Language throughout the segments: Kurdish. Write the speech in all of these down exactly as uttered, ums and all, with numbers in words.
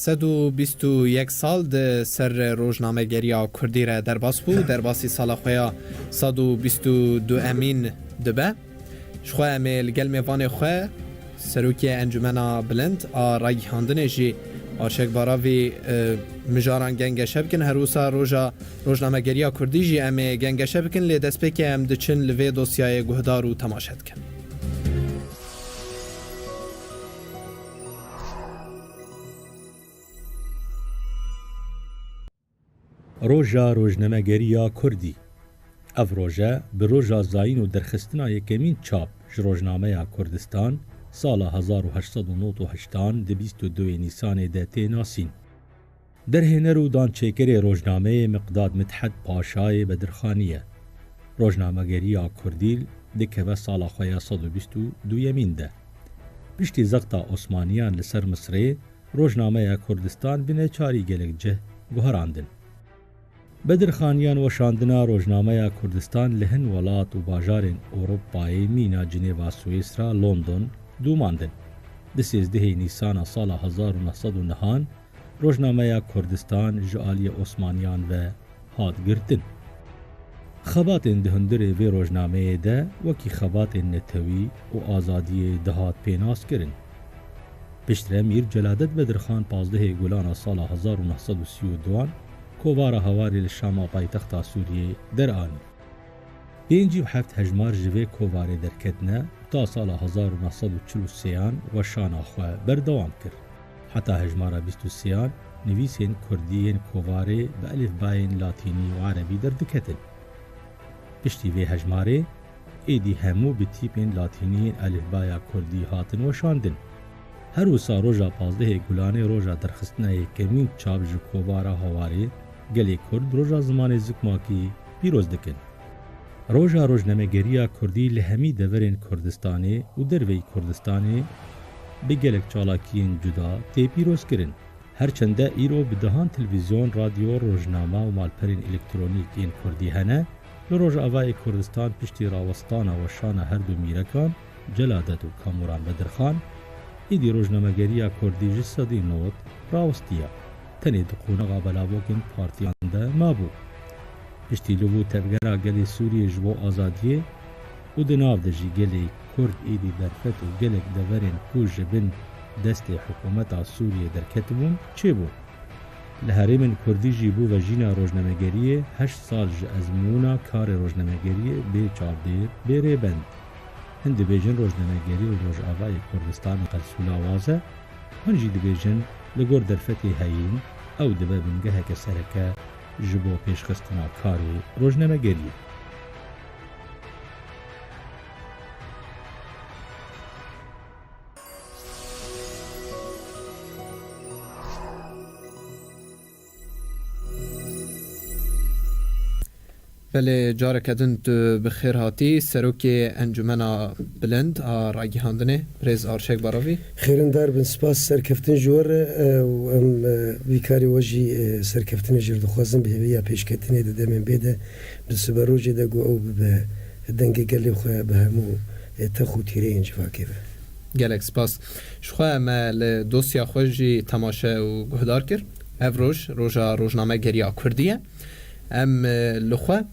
Sed û bîst û yek sal di ser rojnamegeriya kurdî re derbas bû, derbasî sala xwe ya sed û bîst û du emîn dibe. Ji xwe em ê li gel mêvanê xwe, Serokê Encûmena Bilind a Ragihandinê jî Arşek Baravî, e, mijaran gengeşe bikin. Her wisa roja rojnamegeriya kurdî jî em ê gengeşe bikin, lê destpêkê em diçin li vê dosyayê guhdar û temaşe dikin. Roja rojnamegeriya kurdî. Ev roje bi roja zayîn û derxistina yekemîn çap ji Rojnameya Kurdistan sala hezar û heşt sed û nod û heştan di bîst û duyê Nîsanê de tê nasîn. Derhêner û dançêkerê rojnameyê Miqdad Mithed Paşayê Bedirxanî ye. Rojnamegeriya kurdî dikeve sala xwe ya sed û bîst û duyemîn de. Piştî zexta Osmaniyan li ser Misirê, Rojnameya Kurdistan bi neçarî gelek cih guherandin. Bedirxaniyan weşandina Rojnameya Kurdistan li hin welat û bajarên Ewropayê mîna Cinêva, Swîsra, London dûmandin. Di sêzdehê Nîsana sala hezar û neh sed û nehan Rojnameya Kurdistan ji aliyê Osmaniyan ve hat girtin. Xebatên di hundirê vê rojnameyê de wekî xebatên netewî û azadiyê dihat pênaskirin. Piştre Mîr Celadet Bedirxan pazdehê Gulana sala hezar û neh sed û sî û duan kovara Hewarê li Şama paytexta Sûriyê deranî. Pêncî û heft hejmar ji vê kovarê derketine û ta sala hezar û neh sed û çil û sêyan weşana xwe berdewam kir. Heta hejmara bîst û sêyan nivîsên kurdî yên kovarê bi elîfbayên latînî û erebî derdiketin. Piştî vê hejmarê, êdî hemû bi tîpên latînî yên elîfbaya kurdî hatin weşandin. Her wisa roja pazdehê Gulanê roja derxistina yekemîn çap ji kovara Hawarê gelê Kurd roja zimanê zikmakî pîroz dikin. Roja rojnamegeriya kurdî li hemî deverên Kurdistanê û derveyî Kurdistanê bi gelek çalakiyên cuda tê pîrozkirin. Her çende îro bi dehan televîzyon, radyo, rojname û malperên elektronîk yên kurdî hene, li Rojavayê Kurdistan piştî rawestana weşana her du mîrekan, Celadet û Kamuran Bedirxan, êdî rojnamegeriya kurdî ji sedî nod rawistiye. Tenê di qonaxa belavokên partiyan de mabû. Piştî li bû tevgera gelê Sûriyê ji bo azadiyê û di nav de jî gelê Kurd êdî derfet û gelek deverên ku ji bin destê hikûmeta Sûriyê derketibûn, çêbûn. Li herêmên Kurdî jî bû vejîna rojnamegeriyê heşt sal ji ezmûna karê rojnamegeriyê bê çavdêr, bê rêbend. Hin dibêjin rojnamegerî li Rojavayê Kurdistanê qelsûla waz e, hin jî dibêjin li gor derfetê heyîn ew dibe bingeheke sereke ji bo pêşxistina karê rojnamegeriyê. Belê, careke din tu bi xêr hatî, Serokê Encûmena Bilind a Ragihandinê, Birêz Arşek Baravî. Xêrindar bin, spas, serkeftin ji we re, e, û em, e, vî karê we jî, e, serkeftinê jê re dixwazin bi hêviya pêşketinê di demên bê de, di siberojê de ku ew bibe dengê gelê xwe bi hemû, e, tex û tîreyên civakê be. Gelek spas. Ji xwe me li dosya xwe jî temaşe û guhdar kir. Ev roj, roja rojnamegeriya kurdî ye. Em, e, li xwe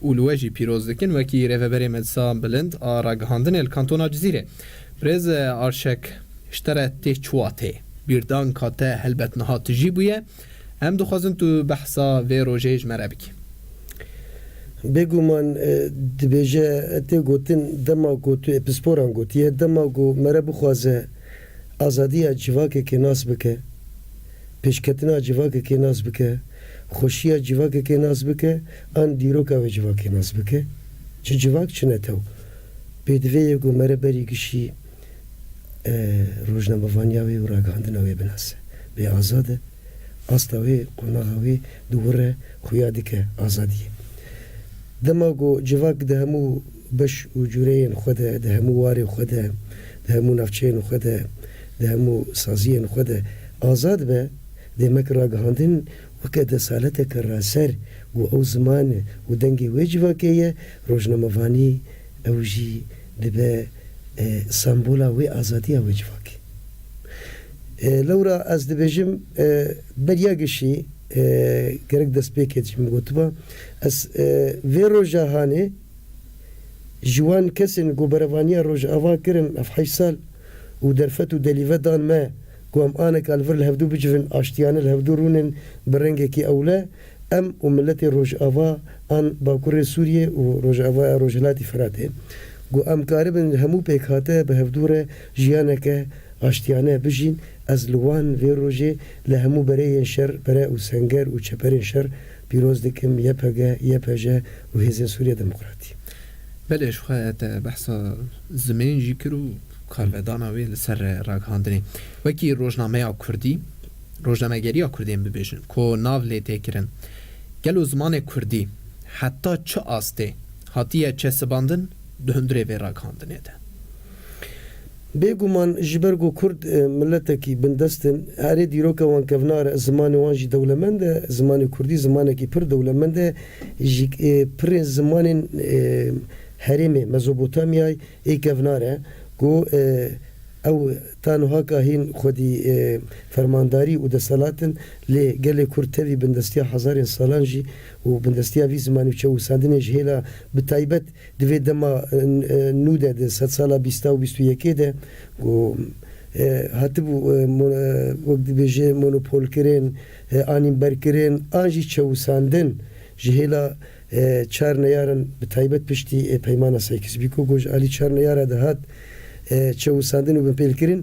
û li we jî pîroz dikin, wekî rêveberê Medsa Bilind a Ragihandinê li Kantona Cizîrê. Birêz, e, Arşek, ji te re tê çi watê? Bîrdanka te helbet niha tijî bûye. Em dixwazin tu behsa vê rojê ji me re bikî. Bêguman, e, dibêje, e, tê gotin, dema ku tu, e, pisporan gotiye, dema ku mere bixwaze azadiya civakekê nas bike, pêşketina civakekê nas bike, xweşiya civakekê nas bike, an dîroka wê civakê nas bike. Çi civak, çi netew. Pêdivê ye ku mere berî gişî, e, rojnamevaniya wê û ragihandina wê binase. Wê azad e. Asta wê, qonaxa wê diwire, xuya dike azadiyê. Dema ku civak di hemû beş û cûreyên xwe de, di hemû warên xwe de, di hemû navçeyên xwe de, di hemû saziyên xwe de azad be, demek ragihandin weke desaleteke raser ku ew ziman û dengê wê civakê ye, rojnamevanî ew jî dibe, e, sembola wê azadiya wê civakê. E, lewra ez dibêjim, e, beriya gişî, e, gerek destpêkê jî min gotiba. Ez, e, vê roja hanê ji wan kesên ku berevaniya Rojava kirin ev heşt sal û derfet û delîve dan me ku em aneka li vir li hevdû bicivin, aştiyane li hevdû rûnin bi rengekî ewle, em û miletê Rojava an Bakurê Sûriyê û Rojavaya Rojhilatî Firatê, ku em karibin hemû pêkhate bi hevdû re jiyaneke aştiyane bijîn, ez li wan vê rojê li hemû bereyên şer, bere û senger û çeperên şer pîroz dikim, Y P G, Y P J û Hêzên Sûriya Demokratî. Belê, ji xwe te behsa zimên jî kir û karvedana wê li ser ragihandinê. Wekî rojnameya kurdî, rojnamegeriya kurdên bibêjin, ku nav lê tê kirin, gelo zimanê kurdî heta çi astê hatiye çesibandin di hundirê vê ragihandinê de? Bêguman ji ber ku kurd, e, miletekî bindest in, erê dîroka wan kevnar e, zimanê wan jî dewlemend e, zimanê kurdî zimanekî pir dewlemend e, ji, e, pirên zimanên, e, herêmê Mezopotamyayê ê kevnar e, ku, e, ew ta nuha ka hîn xwedî, e, fermandarî û desthilat in, lê gelê kurd tevî bindestiya hezarên salan jî û bindestiya vî zimanî û çewisandinê ji hêla bi taybet di vê dema, e, e, nû de, di sedsala bîsta û bîst û yekê de, ku, e, hatibû, e, mo-, e, wek dibêje monopolkirin, e, anînberkirin, an jî çewisandin ji hêla, e, çar neyaran, bi taybet piştî, e, Peymana Sykes-Picot ku ji alî çar neyara de hat, e, çewisandin û binpêlkirin.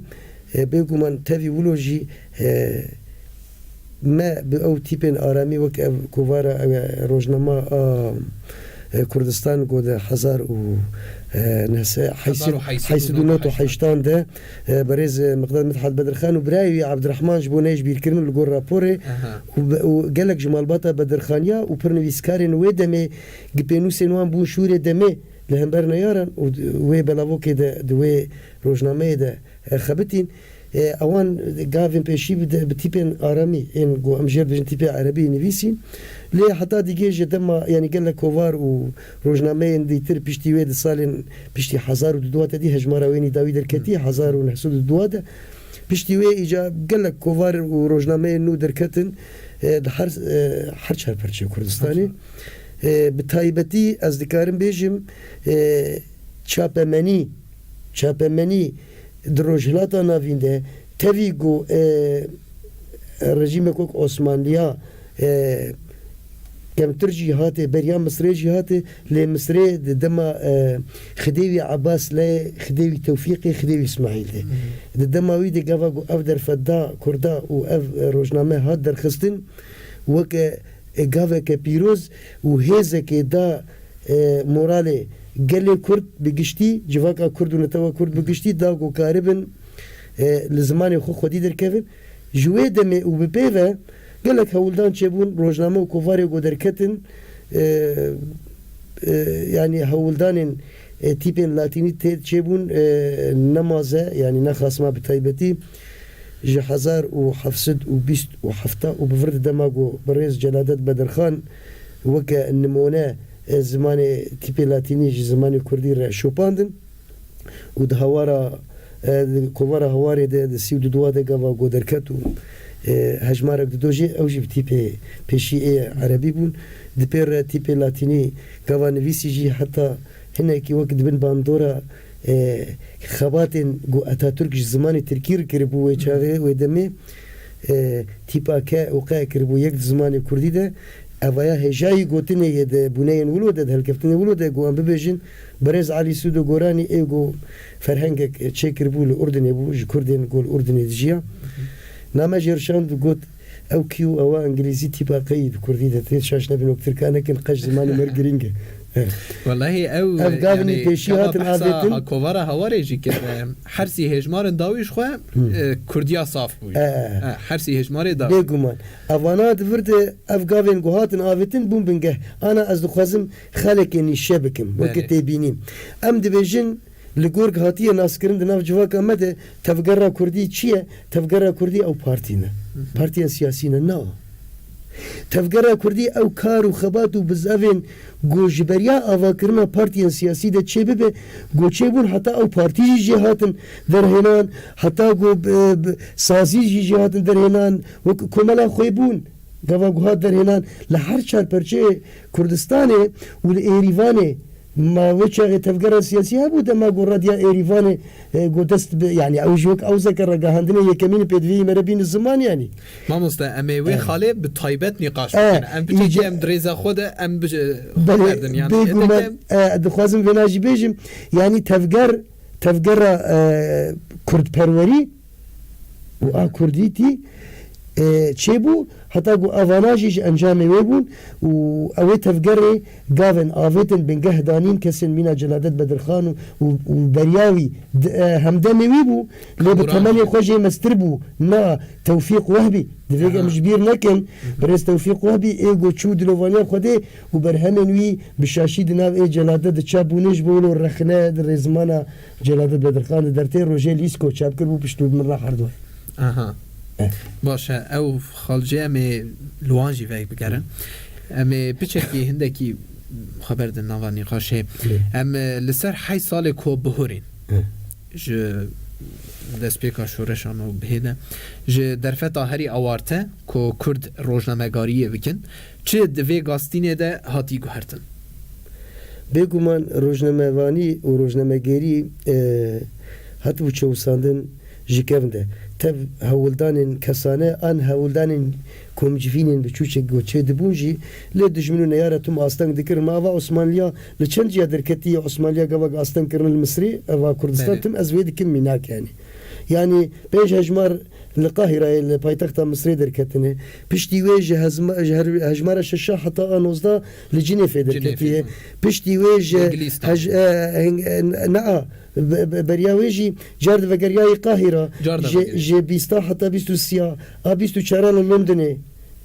E, bêguman tevî wilo jî, e, me bi ew tîpên aramî wek ev kovara, ew e, rojnama a, e, Kurdistan ku di hezar û, e, neh sed, hezar û heyşt sed û nod û heşt de, e, berêz, e, Miqdad Midhat Bedirxan û birayê wî Abdirehman ji bo neyê ji bîrkirin li gor raporê Aha. û be-, û gelek ji malbata Bedirxaniya û pirnivîskarên wê demê, gipênûsên wan bûn şûrê demê li hember neyaran û di wê belavokê de, di wê rojnameyê de, e, xebitîn. E, ewan gavên pêşî bi de-, bi tîpên aramî, ên ku em jê re dibêjin tîpê erebî nivîsîn. Lê heta dîgê ji dema, yanî gelek kovar û rojnameyên dîtir piştî wê di salên piştî hezar û du dua te dî hejmara wênî dawî derketî, hezar û neh sed û du de. Piştî wê îca gelek kovar û rojnameyên nû derketin, e, di her, e, her çar perçeyê Kurdistanê. E, bi taybetî ez dikarim bêjim, e, çapemenî, çapemenî di Rojhilata Navîn de tevî ku, e, rejîmek wek Osmanliya, e, kemtir jî hate, beriya Misrê jî hate, lê Misrê di dema, e, xidê wî Ebas lê xidê wî Tewfîqê, xidê wî Îsmaîl de. Di dema wî de gava ku ev derfet da Kurda û ev, e, rojname hat derxistin, weke, e, gaveke pîroz û hêzekê da, e, moralê gelê Kurd bi giştî, civaka Kurd û netewa Kurd bi giştî da ku karibin, e, li zimanê xwe xwedî derkevin. Ji wê demê û bi pê ve gelek hewldan çêbûn, rojname û kovarê ku derketin, e, e, yanî hewldanên, e, tîpên latînî tê çêbûn, e, nemaze, yanî nexasima bi taybetî ji hezar û heft sed û bîst û heft û bi vir di dema ku birêz Celadet Bedirxan weke nimûne, e, zimanê tîpê latînî ji zimanê kurdî re şopandin û di hawara, e, di kovara hawarê de di sî û du dua de gava ku derket û, e, hejmarek dido jê, ew jî bi tîpê pêşî ê erebî bûn. Di pê re tîpê latînî gava nivîsî jî heta hinekî wek dibin bandora, e, xebatên ku Atatürk ji zimanê tirkî re kiribû wê çaxê, wê demê, e, tîpa ke û qe kiribû yek di zimanê kurdî de. Evaya hêjayî gotinê yê di bûneyên wilo de, di helkeftinê wilo de, ku em bibêjin, Birêz Elî Sûdo Goranî ê ku ferhengek çêkiribû li Urdinê bû, ji Kurdên ku li Urdinê dijiya. Name jê rişand û got, ew kî û ewa Îngilîzî tîpa qeyî bi Kurdî de tê, şaş nebin wek Tirka nekin, qeş zimanê me girîng e. Wellahî ew, Ev gavin yanî, pêşî gava hatin behsa avêtin. Ha, kovara Hawarê jî kir, e, hersî hêjmarên dawî ji xwe, Hı. e, Kurdiya saf bûye. E. E, hersî hêjmarê dawî. Bêguman. Evana di vir de ev gavên ku hatin avêtin bûn bingeh. Ana ez dixwazim xalekê nîşe bikim, weke Belê. têbînî. Em dibêjin, li gor hatiye naskirin di nav civaka me de tevgera kurdî çi ye? Tevgera kurdî ew partî ne. Hı hı. Partiyên siyasî ne, na. Tevgera Kurdî ew kar û xebat û bizavên ku ji beriya avakirina partiyên siyasî de çêbibe, ku çêbûn heta ew partî jî jê hatin derhênan, heta ku bi, bi sazî jî jê hatin derhênan, wek komela xwê bûn, gava ku hat derhênan li her çar perçeyê Kurdistanê û li Êrîvanê. Ma wê çaxê tevgera siyasî hebû, dema ku radiya Êrîvanê, e, ku dest bi, yanî ew ji wek ewzeke ragihandinê yekemîn ê pêdiviyê me re bîne ziman, yanî. Mamoste, em ê wê Eh. xalê bi taybet nîqaş Eh, bikin. Em biçekî îca- em di rêza xwe de em bi Belê, berdin, yanî. Bêguman, Êdeke eh, dixwazim vêna jî bêjim, yanî tevger, tevgera, eh, kurdperwerî û a kurdîtî, e, çêbû, heta ku evana jî ji encamê wê bûn û ew ê tevgerê gavên avêtin bingeh danîn kesên mîna Celadet Bedirxan û, û, û beriya wî di, e, hemdemê wî bû, lê bi Kamuran temenê jî. Xwe jê mestir bû. Na, Tewfîq Wehbî, divê Aha. Em ji bîr nekin, Hı hı. Birêz Tewfîq Wehbî ê ku çû dilovaniya Xwedê û berhemên wî bi şaşî di nav ê Celadet de çap bûne, ji bo wilo rexne di rêzimana Celadet Bedirxan di dertê rojê Lîsko çap kiribû, pişt û min re herdu. Aha. Eh. Baş e, ew xalcê em ê li wan jî vek bigerin. Em ê piçekî hindekî xeber di nava nîqaşê. Lê. Em, e, li ser heyş salê ku bihurîn. Eh. Ji destpêka şoreşan û bihê de. Ji derfeta herî awarte ku Kurd rojnamegariyê bikin, çi di vê gastînê de hatî guhertin? Bêguman rojnamevanî û rojnamegerî, e, hatibû çewisandin ji kevin de. Tev hewldanên kesane an hewldanên komcivînên biçûçek ku çêdibûn jî lê dijmin û neyara tim asteng dikirin. Ma ava Osmanliya li çend ciya derketiye, Osmanliya gavak asteng kirine li Misrê, eva Kurdistan Belê. Tim ez wê dikim mînak yanî. Yanî pênc hejmar li Qahireyê, li paytexta Misrê derketine. Piştî wê ji hezma-, ji her-, hejmara şeşa heta a nozda li Cinêfê Cinêfê, derketiye. Hı. Piştî wê ji Îngilîstan. Hej-, e, heng-, e, na, be-, be-, beriya wê jî car di vegeriyayê Qahira. Car di ji, vegeriyayê. Ji bîsta heta bîst û sêya, a bîst û çara li Londonê,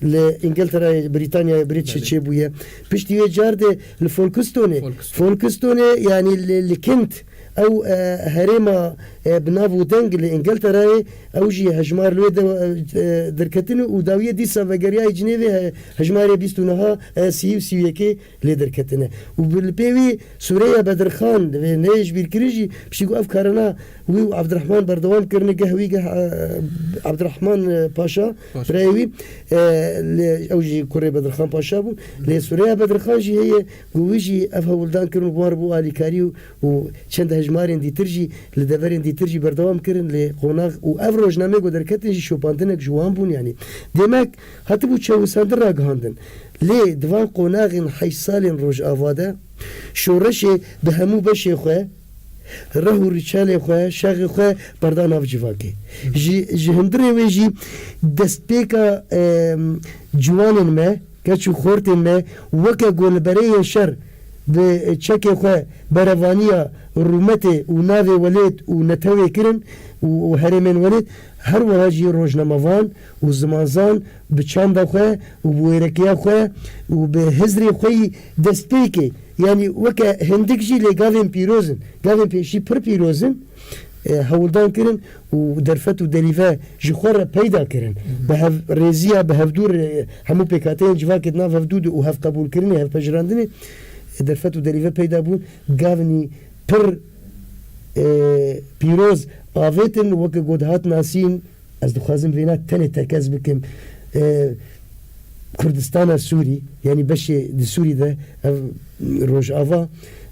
li Îngilterayê, Brîtanyayê birê çi Belê. Çêbûye. Piştî wê car de li Folkestonê. Folkeston. Folkestonê, yanî li, li Kent, ew, e, herêma, e, bi nav û deng li Îngilterayê, ew jî hejmar li wê de, e, e, derketine û dawiyê dîsa vegeriyayê Cinêvê he-, hejmarê bîst û neha, e, sî û sî û yekê lê derketine. Û bi, li pê wî Sûreya Bedirxan, divê neyê ji bîr kirin jî, piştî ku ev karana wî û Abdirehman berdewam kirine, geh wî, geh, e, Abdirehman, e, Paşa, Paşa. Birayê wî, e, lê ew jî kurê Bedirxan Paşa bû. Lê Sûreya Bedirxan jî heye, ku wî jî ev hewldan kirin, wan bû alîkarî û, û çend hejmarên dîtir jî li deverên dîtir jî berdewam kirin, lê qonax û ev rojnameyê ku derketin jî şopandinek ji wan bûn, yanî. Demek hatibû çewisandin ragihandin. Lê di van qonaxên heşt salên Rojava de şoreşê bi hemû beşê xwe, reh û rîçelê xwe, şexê xwe berda nav civakê. Ji, ji hundirê wê jî destpêka, em, ciwanên me, keç û xortên me weke ku li bereyên şer bi çekê xwe berevaniya rûmetê û navê welêt û netewê kirin û, û herêmên welêt, her wiha jî rojnamevan û zimanzan bi çanda xwe û bi wêrekiya xwe û bi hizrê xwe yî destpêkê, yanî weke hindik jî lê gavên pîroz in, gavên pêşî pir pîroz in, e, hewldan kirin û derfet û derîve ji xwe re peyda kirin. Bi hev rêziya, bi hevdû re, hemû pêkhateyên civakê di nav hevdû de û hevqebûlkirinê, hevpejirandinê, e, derfet û derîve peyda bûn. Gavnî pir, e, pîroz avêtin, weke ku dihat nasîn, ez dixwazim vêna tenê tekez bikim. E, Kurdistana Sûrî, yanî beşê di Sûrî de, ev Rojava,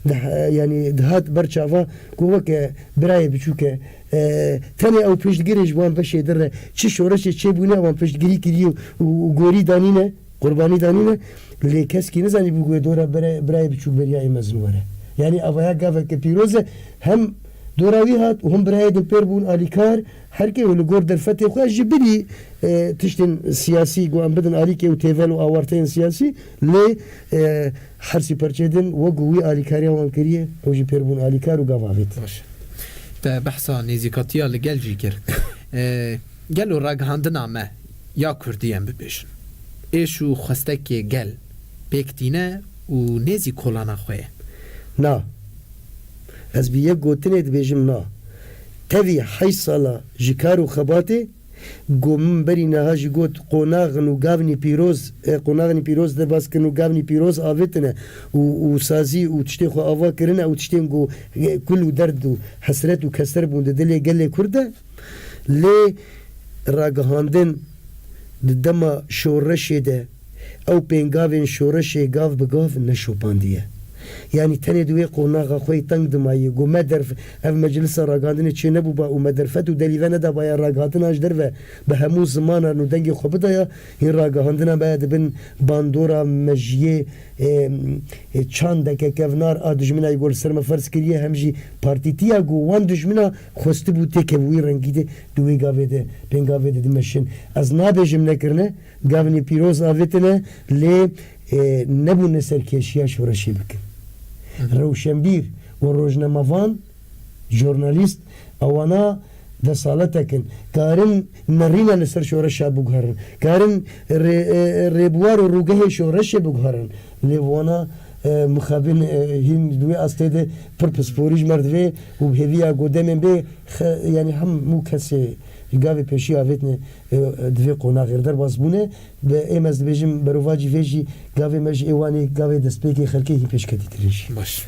di, yanî dihat ber çava ku weke birayê biçûk e, e, tenê ew piştgirê ji wan beşê din re çi şoreşê çêbûne, wan piştgirî kiriye û, û gorî danîne, qurbanî danîne, lê keskî nizanîbû ku wê dora bire-, birayê biçûk beriya ê mezin were. Yanî avaya gaveke pîroz e, hem dora wî hat û him birayê din pêr bûn alîkar, her kê û li gor derfetê xwe ji bilî, e, tiştên siyasî ku em bidin alîkê û têvel û awarteyên siyasî, lê, e, her sî perçê din wek wî alîkariya wan kiriye, ew jî pêr bûn alîkar û gav avêt. Baş. Te behsa nêzîkatiya li gel jî kir. E, gelo ragihandina me ya Kurdî em bibêjin, êş û xwestekê gel pêk tîne û nêzî kolana xwe ye? Na. Ez bi yek gotinê dibêjim na. Tevî heşt sala ji kar û xebatê Ku min berî niha jî got, qonaxin û gavnî pîroz, e, qonaxinî pîroz derbas kirin û gavnî pîroz avêtine û, û sazî û tiştên xwe ava kirine û tiştên ku, e, kul û derd û hesret û keser bûn di dilê gelê Kurd de. Lê ragihandin di dema şoreşê de ew pêngavên şoreşê gav bi gav neşopandiye. Yanî tenê di wê qonaxa xwe yî teng dimayî, got me derf-, ev meclisa ragihandinê çênebûba û me derfet û delîve nedabaya ragihatina ji derve bi hemû zimanan û dengê xwe bidaya, hîn ragihandina me ya di bin bandora mejiyê, e, e, çandeke kevnar a dijmina yî got li ser me ferz kiriye, hem jî partîtiya ku wan dijmina xwestibû têkeve wî rengî de di wê gavê de, pêngavê de dimeşin. Ez nabêjim nekirine, gavnî pîroz avêtine, lê, e, nebûne serkêşiya şoreşê bikin. Hı hı. Rewşenbîr û rojnamevan, jurnalîst, ewana desaletek in. Karin nerîna li ser şoreşa biguherin. Karin rê-, e, rêbuwar û rûgehê şoreşê biguherin. Lê vana, e, mixabin, e, hîn di wê astê de pir pisporî ji me re divê û bi hêviya ku demên bê xe-, yanî hemû kesê ji gavê pêşî avêtine, e, di vê qonaxê re derbas bûne. Bi êm ez dibêjim berovajî vê jî gavê me ji ê wanê gavê destpêkê xelkê hîn pêşketî kirin jî. Baş.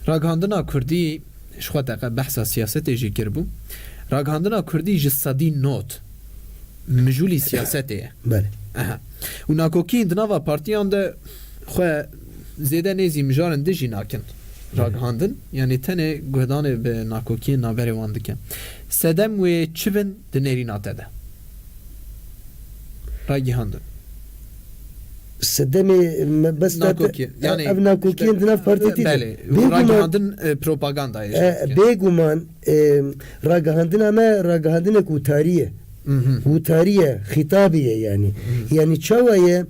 Ragihandina Kurdî ji xwe te qe behsa siyasetê jî kiribû. Ragihandina Kurdî ji sedî not mijûlî siyasetê ye. Belê. Aha. Û nakokiyên di nava partiyan de xwe zêde nêzî mijarin dijî nakin ragihandin. Yanî tenê guhdanê bi nakokiyên navberê wan dike. Sedem wê çi bin di nêrîna te de? Ragihandin. Sedemê me bes te-, Nakokiye. e, Yanî ev nakokiyên işte, di nav partîtî de. Belê. Bêguman, Ragihandin, e, propagandayê e, jî dike. Bêguman, e, ragihandina me, ragihandinek wtarî ye. Mhm. Wtarî ye, xîtabî ye yanî. Mhm. Yanî çawa ye?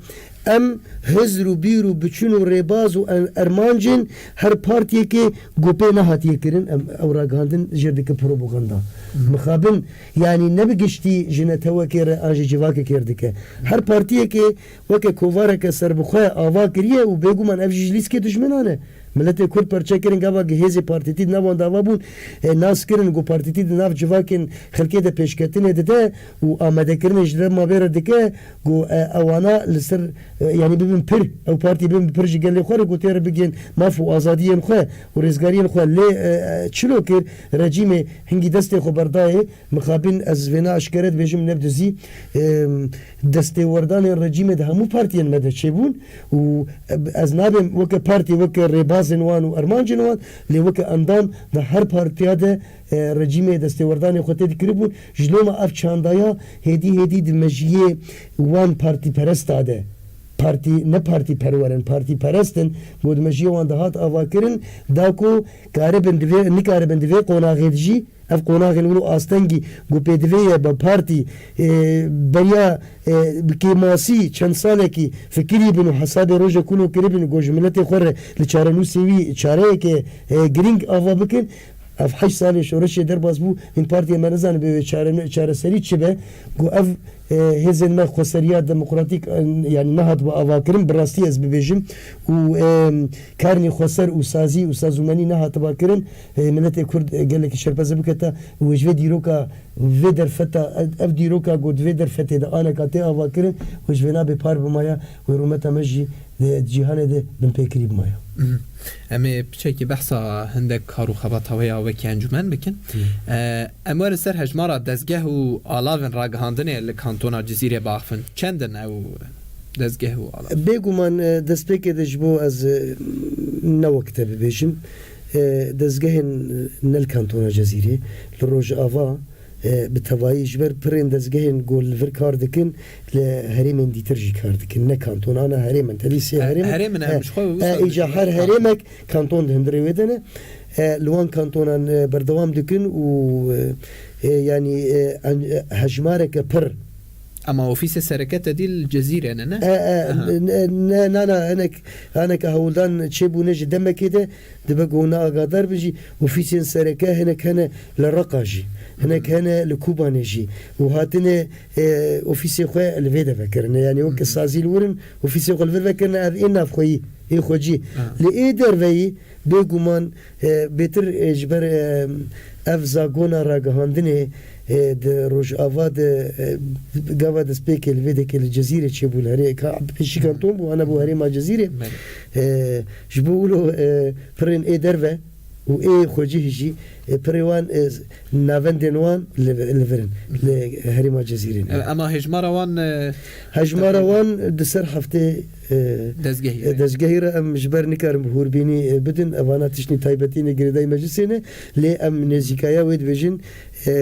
Em hizr û bîr û biçûn û rêbaz û en-, ermancên her partiyekê ku pê nehatiye kirin, em, ew ragihandin jê re dike propaganda. Mhm. Mixabin, yanî ne bi giştî ji netewekê re an ji civakekê re dike. Her partiyekê weke kovareke serbixwe ava kiriye û bêguman ev jî ji lîstikê dijminan e. Miletê Kurd perçe kirin, gava hêzê partîtî di nav wan de ava bûn, e, nas kirin ku partîtî di nav civakên xelkê de pêşketinê dide û amadekirinê ji dema vê re dike ku, e, ewana li ser, e, yanî bibin pir, ew partî bibin pir ji gelê xwe re ku tê re bigihên maf û azadiyên xwe û rêzgariyên xwe. Lê, e, e, çilo kir, rejîmê hingî destê xwe berdayê. Mixabin ez vêna eşkere dibêjim, ne bi dizî, em, destêwerdanên rejîmê di hemû partiyên me de çêbûn û ez nabêm weke partî, weke rêbazên wan û ermancên wan, lê weke endam di her partiya de, e, rejîmê destêwerdanê xwe tê dikiribûn. Ji loma ev çandaya hêdî hêdî di mejiyê wan partîperesta de, partî, ne partîperwer in, partîperest in, got mejiyê wan dihat avakirin, da ku karibin divê, nikaribin divê qonaxê de jî Ev qonaxên wilo astengî ku pêdivê ye bi partî, e, beriya, e, bi kêmasî çend salekî fikirî bin û hesabê roja kulo kiribin ku ji miletê xwe re li çarenûsê wî çareyeke, e, girîng ava bikin. Ev heşt salê şoreşê derbas bû, hîn partiya me nizanin bê wê çare-, çareserî çi be, ku ev, e, hêzên me xweseriya demokratîk, e, yanî nehatibû avakirin, bi rastî ez bibêjim, û, e, karnî xweser û sazî û sazûmenî nehatiba kirin. Ê, miletê Kurd, ê, gelekî şerpeze bikete û ji vê dîroka, vê derfeta, ev, ev dîroka ku di vê derfetê de aneka tê ava kirin, wê ji vê nabê par bimaya, wê rûmeta me jî di cîhanê de binpêkirî bimaya. Mhm. Em ê piçekî behsa hindek kar û xebata we ya wekî encûmen bikin. Mhm. E, em werin ser hejmara dezgeh û alavên ragihandinê li kantona Cizîrê biaxivin. Çend in ew dezgeh û alav? Bêguman, e, destpêkê de ji bo ez, e, ne wek te bibêjim, e, dezgehên, e, ne li kantona Cezîrê, li Rojava, e, bi tevayî ji ber pirên dezgehên ku li vir kar dikin, li herêmên dîtir jî kar dikin. Ne kantona, ana herêm in. Tevî sê E, herêm in. herêm in, em E, ji xwe e, wisa îca dibêjin. Her herêmek kanton di hundirê wê de ne. E, li wan kantonan, e, berdewam dikin û, e, e, yanî, e, en-, e, hejmareke pir Ama ofîsê sereke te dî li Cezîrê ne, ne? E, e, Aha. ne, ne, na, na, hinek, hineke hewldan çêbûne ji demekê de, dibe ku hûn agadar bin jî, ofîsên sereke hinek hene li Reqa jî, hinek Hı. hene li Kobanê jî. Û hatine, e, ofîsê xwe li vê de vekirine. Yanî weke Hı. sazî li wir in, ofîsê xwe li vir vekirine, ev ên navxweyî. ê xwecî. Aha. Li ê derveyî bêguman, e, bêtir, e, ji ber, e, ev zagona ragihandinê, e, di Rojava de, e, gava destpêkê li vê dekê li Cezîrê çêbû, li herê ka pêşî kanton bû, ana bû herêma Cezîrê. Belê. E, ji bo wilo, e, pirên ê derve û ê xwecihî jî, e, pirê wan, e, navendên wan li, li vir in, li herêma Cezîrê ne. E, ema hejmara wan, e, Hejmara wan di ser heftê, e, Dezgehî e, re. Dezgehî re em ji ber nikarin bi hûrbînî, e, bidin. Evana tiştî taybetî ne, girêdayî meclisê ne. Lê em nêzîkaya wê dibêjin, e,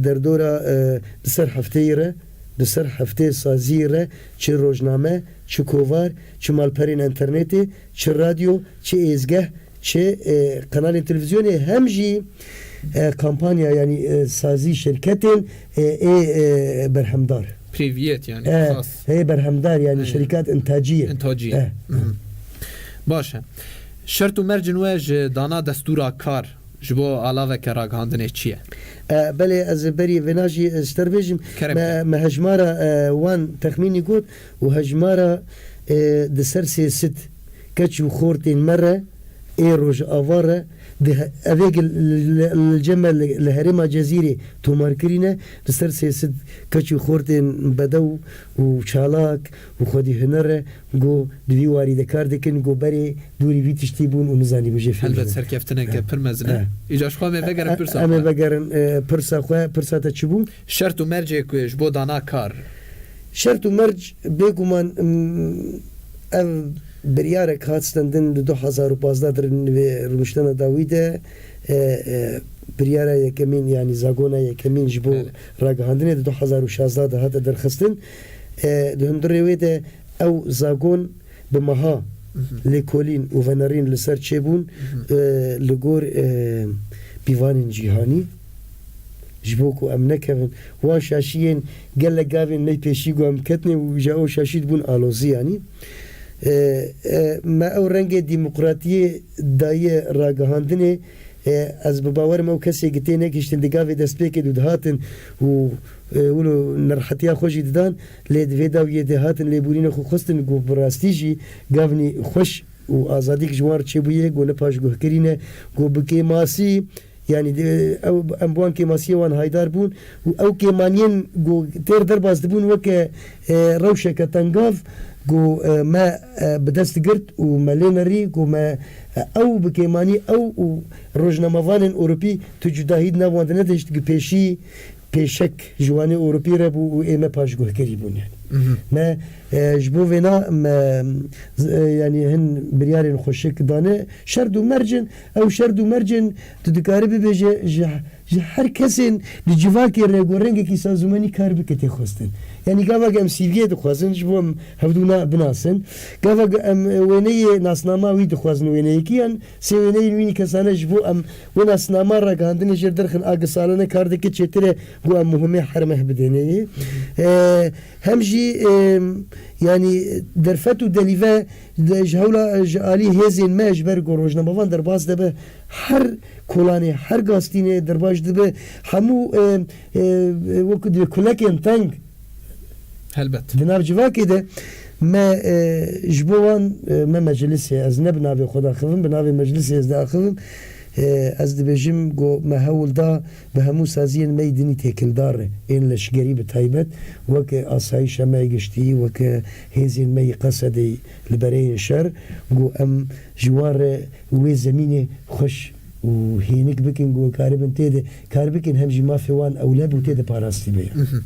derdora, e, di ser hefteyî re, di ser heftê saziyê re çi rojname, çi kovar, çi malperên enternetê, çi radyo, çi êzgeh, çi, e, kanalên televîzyonê, hem jî, e, kampanya, yanî, e, sazî şirketên, e, ê, e, berhemdar. Priviyet, yanî, E, xas. Ê berhemdar, yanî Aynen. şirîkat intacî ye. Intacî ye. E. Mhm. Baş e. Şert û mercên we ji dana destûra kar ji bo alaveke ragihandinê çi ye? E, belê, ez berî vêna jî, e, ji te re bêjim. Kerem me, ke. Me hejmara, e, wan texmînî got û hejmara, e, di ser sê sed keç û xortên me re ê Rojava re di he-, evê gil-, li, li, li cem me li, li herêma Cezîrê tomar kirîne, li ser sê sed keç û xortên bedew û çalak û xwedî huner e, ku di vî warî de kar dikin, ku berê dûrî vî tiştî bûn û nizanî bijê fêm Helbet bibin. serkeftineke E, pir mezin e. e. Îca ji xwe em ê vegerin E, pirsa em ê xwe. vegerin, e, pirsa xwe, pirsa te çi bû? Şert û mercê ku ji bo dana kar. Şert û merc bêguman, em, ev biryarek hat stendin di du hezar û pazdeh de, di rûniştena dawî de, e, e, biryara yekemîn, yanî zagona yekemîn ji bo Belê. ragihandinê di du hezar û şazdeh de hate derxistin. E, di hundirê wê de ew zagon bi meha Mhm. lêkolîn û venerîn li ser çêbûn, Mhm. e, li gor, e, pîvanên cîhanî. Ji bo ku em nekevin, wan şaşiyên gelek gavên me pêşî ku em ketine û ji ew şaşî dibûn alozî, yanî. E, e, me ew rengê demokratiyê daye ragihandinê, e, ez bi bawer im ew kesê ki tê negihiştin di gavê destpêkê de dihatin û, e, wilo nerhetiya xwe jî didan, lê di vê dawiyê de hatin lêbûrîna xwe xwestin ku bi rastî jî gavnî xweş û azadîk ji wan re çêbûye, ku ne paşguhkirî ne, ku bi kêmasî, yanî, de, ew, em bi wan kêmasiyê wan haydar bûn û ew kêmaniyên ku têr derbas dibûn weke, e, rewşeke tengav ku, e, me, e, bi dest girt û me lê nerî ku me, e, ew bi kêmanî ew û rojnamevanên Ewropî tu cudahî di nav wan de nedihişt, gi pêşî pêşek ji wanê Ewropî re bû û ê me paşguhkerî bûn, yanî. Mhm. Me, e, ji bo vêna me, z-, e, yanî hin biryarên xweşik dane. Şerd û mercin, ew şerd û mercin tu dikarî bibêje ji, ji her kesên di civakê re ku rengekî sazûmenî kar bike tê xwestin. Yanî gava em C V'yê dixwazin ji bo em hevdûna binasin. Gava em wêneyê nasnama wî dixwazin, wêneyekî yan sê wêneyên wînî kesane ji bo em wê nasnama ragihandinê jê derxin a gi salane kar dike çêtir e ku em muhimê hermeh bidêne yê. E, hem jî, e, yanî derfet û delîve de ji hewla, ji alî hêzên me ji ber ku rojnamevan derbas debe her kolanê, her gaztînê derbas dibe hemû, e, e, wekî di kulekên teng Helbet. Di nav civakê de me, e, ji bo wan, e, me meclisê, ez ne bi navê xwe daxivim, bi navê meclisê ez diaxivim. E, ez dibêjim ku me hewl da bi hemû saziyên me yî dinî têkildar ên leşgerî bi taybet, weke asayişa me yê giştî, weke hêzên me yî Qesedê li bereyên şer, ku em ji wan re wê zemînê xweş û hênik bikin, ku karibin tê de kar bikin, hem jî mafê wan ewle bû tê de parastî bê. Mhm.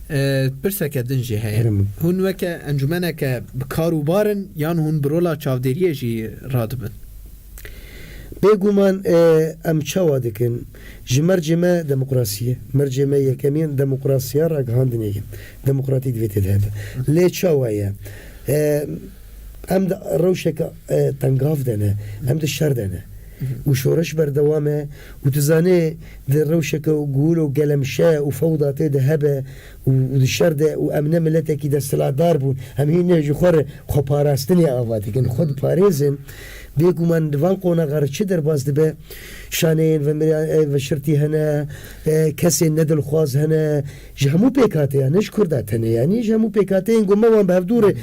E, pirseke din jî heye. Kerem. Hûn weke encûmeneke bi kar û bar in, yan hûn bi rola çavdêriyê jî radibin? Bêguman, e, em çawa dikin? Ji mercê me demokrasiyê, mercê me yekemîn demokrasiya ragihandinê ye. Demokratîk divê tê de hebe. Lê çawa ye? E, em di rewşeke, e, tengav de ne, em di şer de ne. û şoreş berdewam e û tu zanê di rewşeke guhul û gelemşe û fewda tê de hebe û, û di şer de û em ne miletekî desthilatdar bûn. Em hîn ne ji xwe re xweparastinê ava dikin. Xwe diparêzin. Bêguman di van qonaxa re çi derbas dibe? Şaneyên vemiriya-, e, veşirtî hene, e, kesên nedilxwaz hene. Ji hemû pêkhateyan, ne ji Kurda tenê, yanî ji hemû pêkhateyên ku me wan bi hevdû re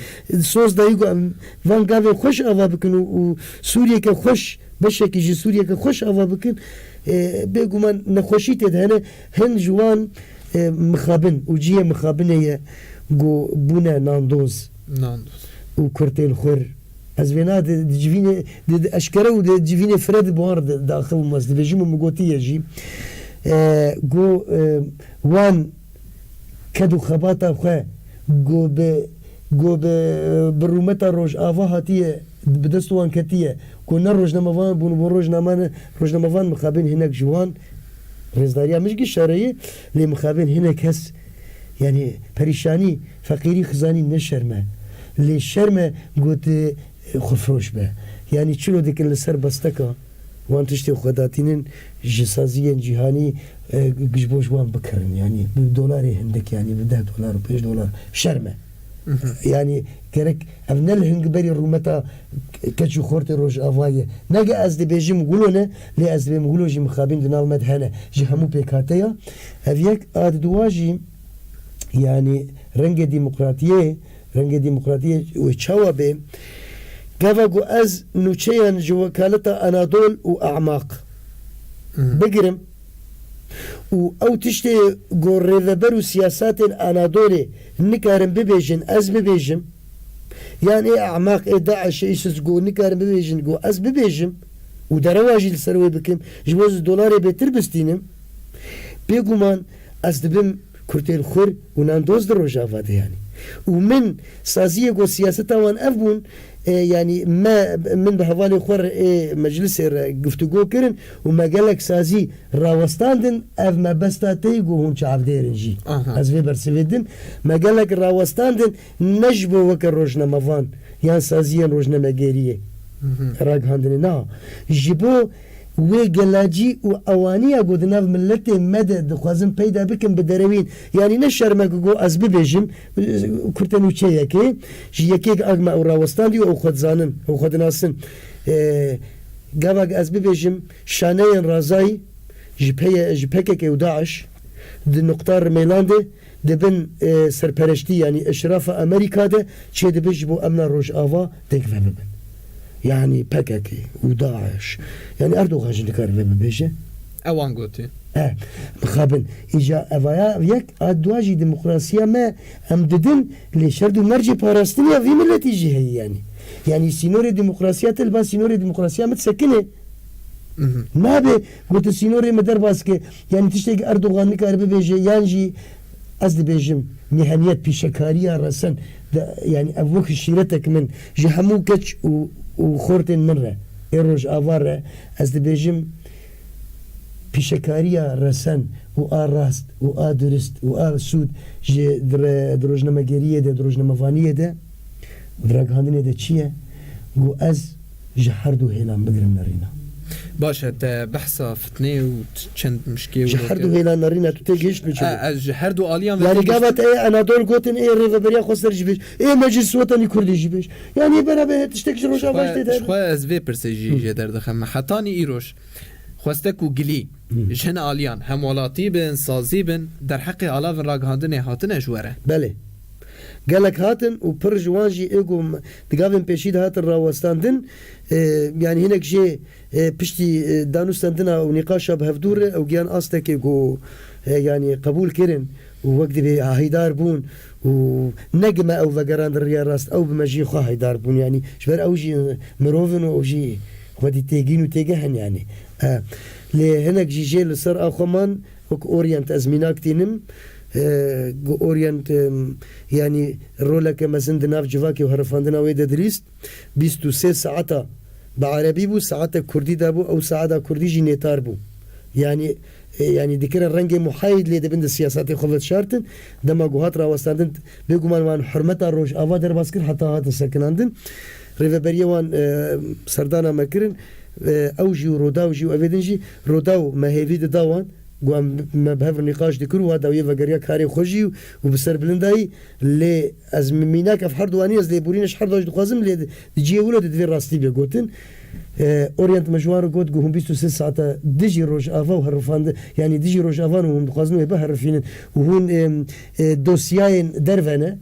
soz dayî ku em van gavê xweş ava bikin û, û Sûriyeke xweş, beşekî ji Sûriyeke xweş ava bikin, e, bêguman nexweşî tê de hene. Hin ji wan, e, mixabin û cihê mixabinê ye ku bûne nandoz Nandoz. û kurtên xwir. Ez vêna di, di civînê, di, di eşkere û di civînê fire di buhar di, daxil bûm, ez dibêjim û min gotiye jî. E, ku, e, wan ked û xebata xwe ku bi, ku bi, bi rûmeta Rojava hatiye, bi dest wan ketiye, ku ne rojnamevan bûn, bûn rojnamane-, rojnamevan mixabin hinek ji wan rêzdariya min jî şereyê, lê mixabin hinek kes, yanî perîşanî, feqîrî, xizanî ne şerm e. Lê şerm e ku tu xwefiroş be. Yanî çilo dikin li ser besteka wan tiştê xwe datînin ji saziyên cîhanî, e, ji bo ji wan bikirin. Yanî bi dolarê hindik, yanî bi deh dolar û pênc dolar. Şerm e. Mhm. Yanî gerek ev ne li hingberî rûmeta keç û xortê Rojava ye. Ne ge ez dibêjim wilo ne, lê ez dibêm wilo jî mixabin di nav me de hene. Ji hemû pêkhateya. Ev yek, a diduwa jî, yanî rengê demokratiyê, rengê demokratiyê wê çawa bê? Gava ku ez nûçeyan ji wekaleta Anadol û Amaq Mhm. bigirim û ew tiştê ku rêveber û siyasatên Anadolê nikarin bibêjin, ez bibêjim, yan ê Amaq, ê DAIŞ, ê ISIS ku nikarin bibêjin, ku ez bibêjim û derewa jî li ser wê bikim, ji bo ez dolarê bêtir bistînim, bêguman ez dibim kurtên xwir û nandoz di Rojava de, yanî. Û min saziyê ku siyaseta wan ev bûn, e, yanî me, min bi hevalê xwe re ê meclisê re guftûgo kirin û me gelek sazî rawestandin, ev mebesta te ye ku hûn çavdêr in jî. Aha. Ez vê bersivê dim. Me gelek rawestandin, ne ji bo weke rojnamevan yan saziyên rojnamegeriyê Mhm. ragihandinê, na. Ji bo wê gelacî û ewaniya ku di nav miletê me de dixwazin peyda bikin, bi derewîn. Yanî ne şerm e ku ez bibêjim, kurte nûçeyekê, ji yekê ku me ew rawestandî û ew xwe dizanin, ew xwe dinasin. E, gava ku ez bibêjim, şaneyên razayî ji peye-, ji P K K û DAIŞ di nuqta Rimêlan de di bin, e, serpereştî, yanî eşrafa Amerîka de çêdibin ji bo emna Rojava têk vebibin. Yanî P K K û DAIŞ. Yanî Erdogan jî nikare vê bibêje. Ewan gotî. E, mixabin. Îca evaya yek a dua jî demokrasiya me em didin lê şerd û mercê parastinê ya vî miletî jî heye yanî. Yanî sînorê demokrasiya te li ba sînorê demokrasiya min disekine. Mhm. Nabe gotin sînorê me derbas ke. Yanî tiştekî Erdogan nikare bibêje yan jî ez dibêjim, miheniyet, pîşekariya resen, de, yanî ev wek şîretek min ji hemû keç û, û xortên min re, ê Rojava re, ez dibêjim, pîşekariya resen û a rast û a durist û a sûd ji di re-, di rojnamegeriyê de, di rojnamevaniyê de, di ragihandinê de çi ye? Ku ez ji her du hêlan bigirim nerîna. Baş e, te behsa fitnê û t-, çend mişkê û Ji her du hêlan nerîna tu têgihişt mi çi? E, ez ji her du aliyan ve Yanî têgihişt- gava te ê Anadol gotin, ê Rêveberiya Xweser jî bêj, ê Meclis Weteni Kurdî jî bêj. Yanî beraber tiştek ji Rojava Ji xwe, ji xwe ez vê pirsê jî Hı. jê derdixim. Hetanî îroj xwestek û gilî Hı. ji hin aliyan, hemwelatî bin, sazî bin, derheqê alavên ragihandinê hatine ji we re? Belê. Gelek hatin û pir ji wan jî ê ku m-, di gavên pêşî de hatin rawestandin, e, yanî hinek jê, e, piştî, e, danûstendina û nîqaşa bi hevdû re ew giyan astekê ku, e, yanî qebûl kirin û wek divê haydar bûn û ne gi me ew vegerandin riya rast, ew bi me jî xwe haydar bûn. Yanî ji ber ew jî mirov in û ew jî xwedî têgîn û têgeh in yanî. E, lê hinek jî jê li ser a xwe man, Wek Orient ez mînak tînim, e, ku Orient, e, yanî roleke mezin di nav civakê û herifandina wê de dilîst, bîst û sê saeta bi erebî bû, saetek kurdî dabû, ew saeta kurdî jî nêtar bû. Yanî, e, yanî dikirin rengê muhayîd lê dibin di siyasatê xwe vedişartin. Dema ku hat rawestandin, bêguman wan hurmeta Rojava derbas kir, heta hatin sekinandin. Rêveberiya wan, e, serdana me kirin. E, ew jî û Rodaw jî û evê din jî, Rodaw me hêvî dida wan, gu em, me bi hev re nîqaş dikir û wa dawiyê vegeriya karê xwe jî û, û bi ser bilind dayî. Lê ez mi-, mînak ev her du anî ez lêborîne ji her du jî dixwazim, lê di, di cihê wilo de divê rastî bê gotin. E, Orient me ji wan re got, gu hûn bîst û sê saeta dijî Rojava û herifandi-, yanî dijî Rojava ne, hûn dixwazin wê biherifînin û hûn, e, e, dosyayên derve ne.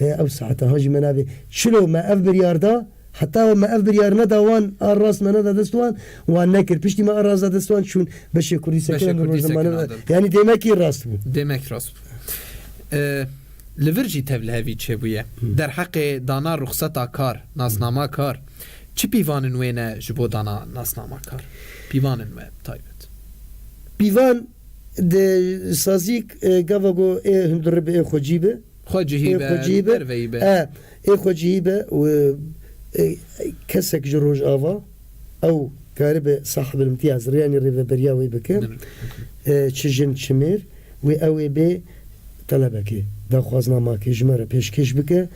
E, ew saeta ha jî me navê. Çilo me ev biryar da, heta me ev biryar neda wan, a rast me neda dest wan, wan nekir. Piştî me a rast da dest wan, çûn beşê kurdî Beşê sekirin kurdî rojnamane sekirin da. Yanî dêmekî rast bû. Demek rast bû. E, li vir jî tevlihevî çêbûye. Derheqê dana ruxseta kar, nasnama kar, çi pîvanên wê ne ji bo dana nasnama kar? Pîvanên we taybet. Pîvan de sazîk, e, gava go ê hundir bi ê xwecî bi. Xwecihî Ê be, xwecihî be. Derveyî be. E, ê xwecihî be û, e, kesek ji Rojava ew karibe sahib imtiyaz, rêyanî rêveberiya wê bike. Min. E, çi jin, çi mêr, wê ew ê bê telebekê, daxwaznamakê ji me re pêşkêş bike.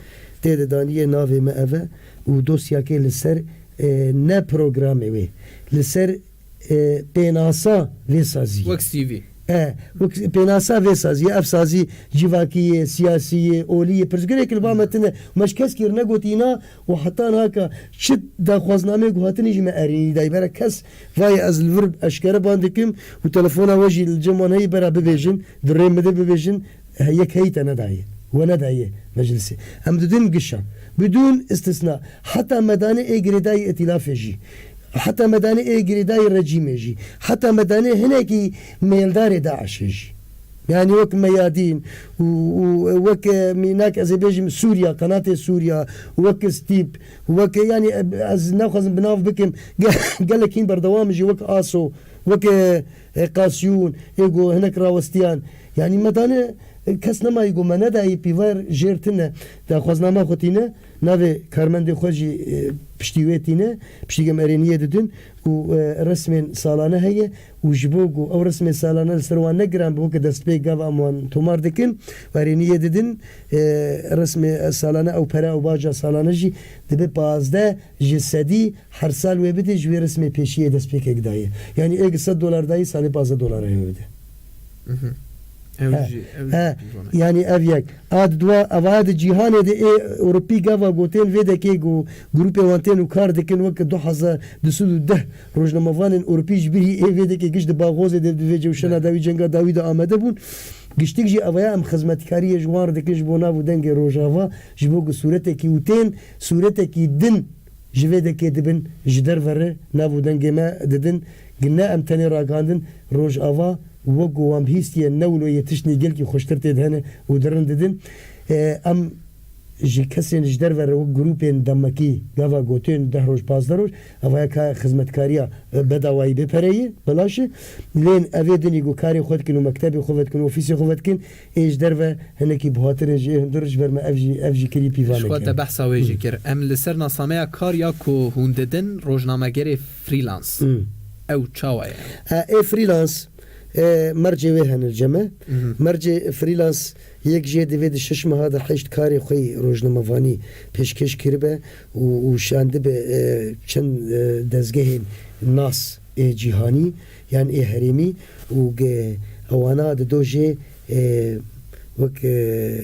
Tê de daniyê navê me ev e û dosyakê li ser, e, ne programê wê, li ser, e, pênasa vê saziyê. Wek C V. E, wek pênasa vê saziyê, ev sazî civakî ye, siyasî ye, olî ye, pirsgirêk li ba me tune. Me ji keskî re negotî îna û heta naka çi daxwaznameyê ku hatine jî me erênî dayî. Bera kes vayê ez li vir eşkere ban dikim û telefona we jî li cem wan heyî bera bibêjin, di rê min de bibêjin, he, yek heyî te nedayê. We nedayê meclisê. Em didin gişa. Bidûn istisna. Heta me danê ê girêdayî îtîlafê jî. Heta me danê ê girêdayî rejîmê jî. Heta me danê hinekî mêldarê DAIŞê jî. Yanî wek Meyadîn û, û wek, e, mînak ez ê bêjim Sûriya, Qenatê Sûriya, wek Stîp, wek, yanî, e, ez naxwazim bi nav bikim, ge-, gelek hîn berdewam jî wek Aso, wek, e, e, Qasiyûn, ê ku hinek rawestiyan. Yanî me dane, e, kes nemayî ku me nedayî pîvar jêr tine, daxwaznama xwe tîne, navê karmendê xwe jî, e, piştî wê tîne, piştî em erêniyê didin û, e, resmên salane heye û ji bo ku ew resmên salane li ser wan ne giran be, weke destpêk gava em wan tomar dikin, erêniyê didin, e, resmê salane ew pere ew baca salane jî dibe pazdeh ji sedî her sal wê bidê ji wê resmê pêşiyê destpêkek dayê. Yanî ê gi sed dolar dayî salê pazdeh dolar heye wê bide. Mhm. Ew He, jî, ew he, jî pîvan e. Yanî ev yek. A di dua, evaya di cîhanê de ê Ewropî gava gotên vê dekê ku grûpê wan tên û kar dikin weke du hezar du sed û deh rojnamevanên Ewropî ji birî ê vê dekê giş di baxozê de, di vê cewşena dawî cenga dawî de amade bûn. Giştik jî evaya em xizmetkariyê ji wan re dikin ji bo nav û dengê Rojava, ji bo ku sûretekî û tên sûretekî din ji vê dekê dibin, ji derve re nav û dengê me didin, gi ne em tenê ragihandin, Rojava wek ku wan bihîstiye ne wilo yê tiştnî gelkî xweştir tê de hene û di rind didin. E, em ji kesên ji derve re wek grûpên demekî gava gotên deh roj, pazdeh roj, evaya ka xizmetkariya, e, bedawayî bê pereyê, belaş e. Lên evê dinî ku karê xwe dikin û mektebê xwe vedikin û ofîsê xwe vedikin, ê ji derve hinekî buhatir in ji ê hundir, ji ber me ev jî, ev jî kirî pîvaneke. Ji xwe te behsa wê jî kir. Em li ser nasnameya kar ya ku hûn didin rojnamegerê freelance. Hmm. Ew çawa ye? E, ê freelance, e, mercê wê hene li cem me. Mhm. Mercê freelance yek jê divê di şeş meha de heşt karê xwe yî rojnamevanî pêşkêş kiribe û, û şandibe, e, çend, e, dezgehên nas ê cîhanî yan ê herêmî û ge-, ewana di do jê, e, wek, e,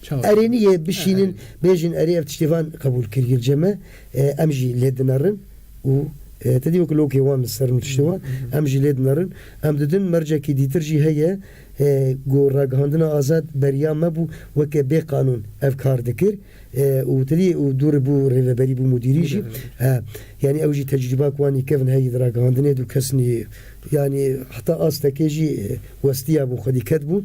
Çawa? Erêniyê bişînin, Ha, erênî. Bêjin erê ev tiştê van qebûl kiriye li cem me, e, em jî lê dinerin û, e, te dî wek lokê wan li ser û tiştê wan, Hı hı. Em jî lê dinerin. Em didin mercekî dîtir jî heye, e, ku ragihandina azad beriya me bû weke bê qanûn ev kar dikir. E, û tirî û dû re bû rêveberî, bû mudîrî jî. Rêveberî. He, yanî ew jî tecrûba ku wan î kevin heyî di ragihandinê dû kes nî, yanî heta astekê jî, e, westiya bûn, xwedî ket bûn.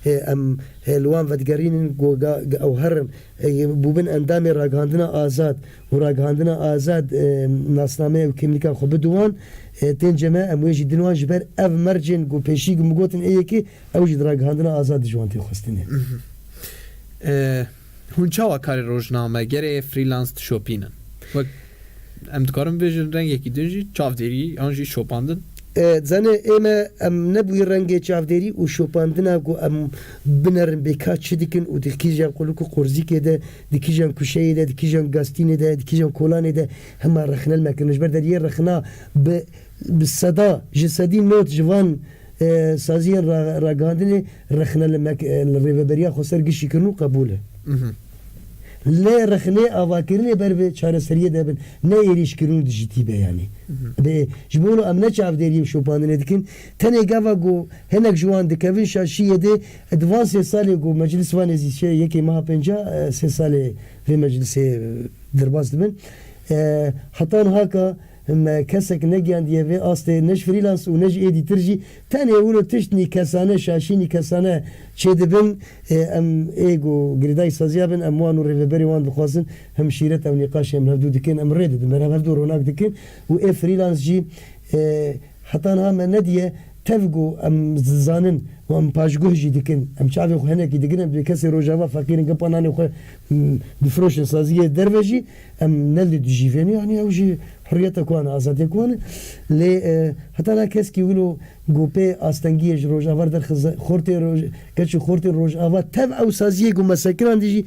E, em, e, li wan vedigerînin ku ga, ga ew herin, e, bûbin endamê ragihandina azad û ragihandina azad, e, nasname û kîmlîka xwe bidin wan, e, tên cem me, em wê jî din wan ji ber ev mercên ku pêşî min gotin ê yekê, ew jî di ragihandina azad de ji wan tê xwestinê. Mhm. E, Hûn çawa karê rojnamegerê freelance dişopînin? Wek em dikarin bêjin rengekî din jî çavdêrî yan jî şopandin? E, zanê ême em nebûyî rengê çavdêrî û şopandina ku em binerin bê ka çi dikin û di kîjan quluk û qorzîkê de, di kîjan kuşeyê de, di kîjan gastînê de, di kîjan kolanê de hema rexne li me kirin. Ji ber deriyê rexna bi, bi seda, ji sedî not ji van, e, saziyên ra-, ragihandinê rexne li me ki-, li rêveberiya xweser gişî kirin û qebûl e. Mhm. Lê rexnê avakirinê ber bi çareseriyê de bin, ne êrîşkirin û dijitî be yanî. Mhm. Bê, ji bo em ne çavdêrî û şopandinê dikin, tenê gava ku hinek ji wan dikevin şaşiyê de, di van sê salê ku meclis van êzî çe yekê meha pênca, e, sê salê vê meclisê, e, derbas dibin. E, heta niha ka me kesek negiyandiye vê astê, ne ji freelance û ne ji êdîtir jî. Tenê wilo tişt nîkesane, şaşî nîkesane çêdibin, e, em ê ku girêdayî saziya bin, em wan û rêveberê wan dixwazin, hemşîret ew nîqaşê em hevdû dikin, em rê didin, em hevdû ronak dikin û ê freelance jî, e, heta niha me nediye tev ku em dizanin û em paşguh jî dikin, em çavê xwe hinekî digirin, em dibê kesê Rojava feqîr in, gepa nanê xwe, m, difiroşin saziyê derve jî, em ne li dijî vê ne, yanî ew jî hurriyeta ku wan e, azadiya ku wan e. Lê, e, heta na keskî wilo ku pê astengiyê ji Rojava derxize, xortê Roj-, keç û xortên Rojava tev ew saziyê ku me sekinandî jî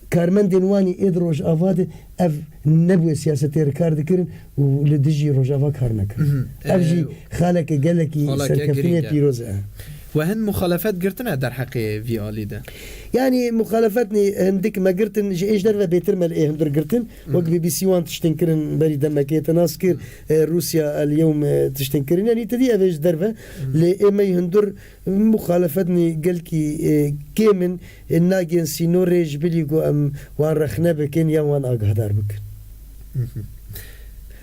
karmendên wan ê di Rojava de ev nebûye siyasetê re kar dikirin û li dijî Rojava kar nekirin. Mhm. Ev jî E, xaleke gelekî xaleke serkeftinê girîng e. Pîroz e. We hin muxalefet girtine derheqê vî alî de? Yanî muxalefet nî hindik me girtin, ji ê ji derve bêtir me li ê hundir girtin. Mhm. Wek B B C wan tiştin kirin berî demekê te nas kir, e, Rûsya el yewm, e, tiştin kirin. Yanî te dî ev ê ji derve. Mhm. Lê ê me yî hundir muxalefet nî gelkî, e, kêm in, e, nagên sînorê ji bilî ku em wan rexne bikin yan wan agahdar bikin. Mhm.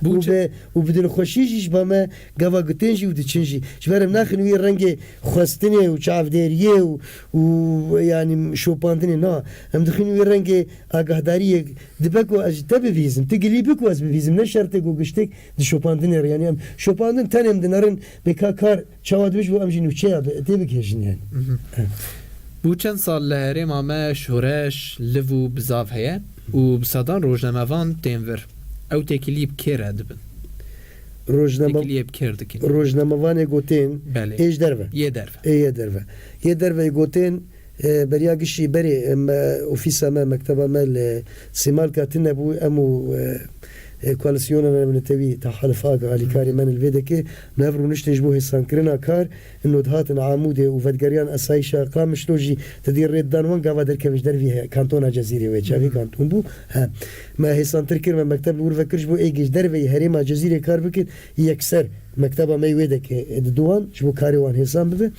Bû Û çi? bi, û bi dilxweşî jî ji ba me gava gotên jî û diçin jî. Ji ber em naxin wî rengê xwestinê û çavdêriyê û, û yanî şopandinê, na. Em dixin wî rengê agahdariyê. Dibe ku ez ji te bibîzim, tu gilî bi ku ez bibîzim. Ne şertê ku giştek di şopandinê re. Yanî em şopandin tenê em dinerin bê ka kar çawa dibe ji bo em jî nûçeya bi-, tê bigihêjin yanî. Mhm. Evet. Bû çend sal li herêma me şoreş, liv û bizav heye û bi sedan rojnamevan tên vir. Ew têkilî bi kê re dibin? Rojname-, Têkiliyê bi kê re dikin? Rojnamevanê gotên Belê. ê ji derve. Yê derve. Ê yê derve. Yê derve yê gotên, e, beriya gişî berê, e, me, ofîsa me, mekteba me li Sêmalka tune bû, em û, e, e, koalîsyona me netewî, Tehalif Aga, alîkarê me li vê deke, me hev rûniştin ji bo hêsankirina kar, ino dihatin Amûdê û vedigeriyan esayîşa Qamişlo jî te dî rê didan wan gava derkevin ji dervî he-, kantona Cezîrê wê çavî kanton bû. He. Me hêsantir kir, me mekteb li wir vekir ji bo ê ji derveyî herêma Cezîrê kar bikin, yekser mekteba me yê wê deke, e, dido wan ji bo karê wan hêsan bibe.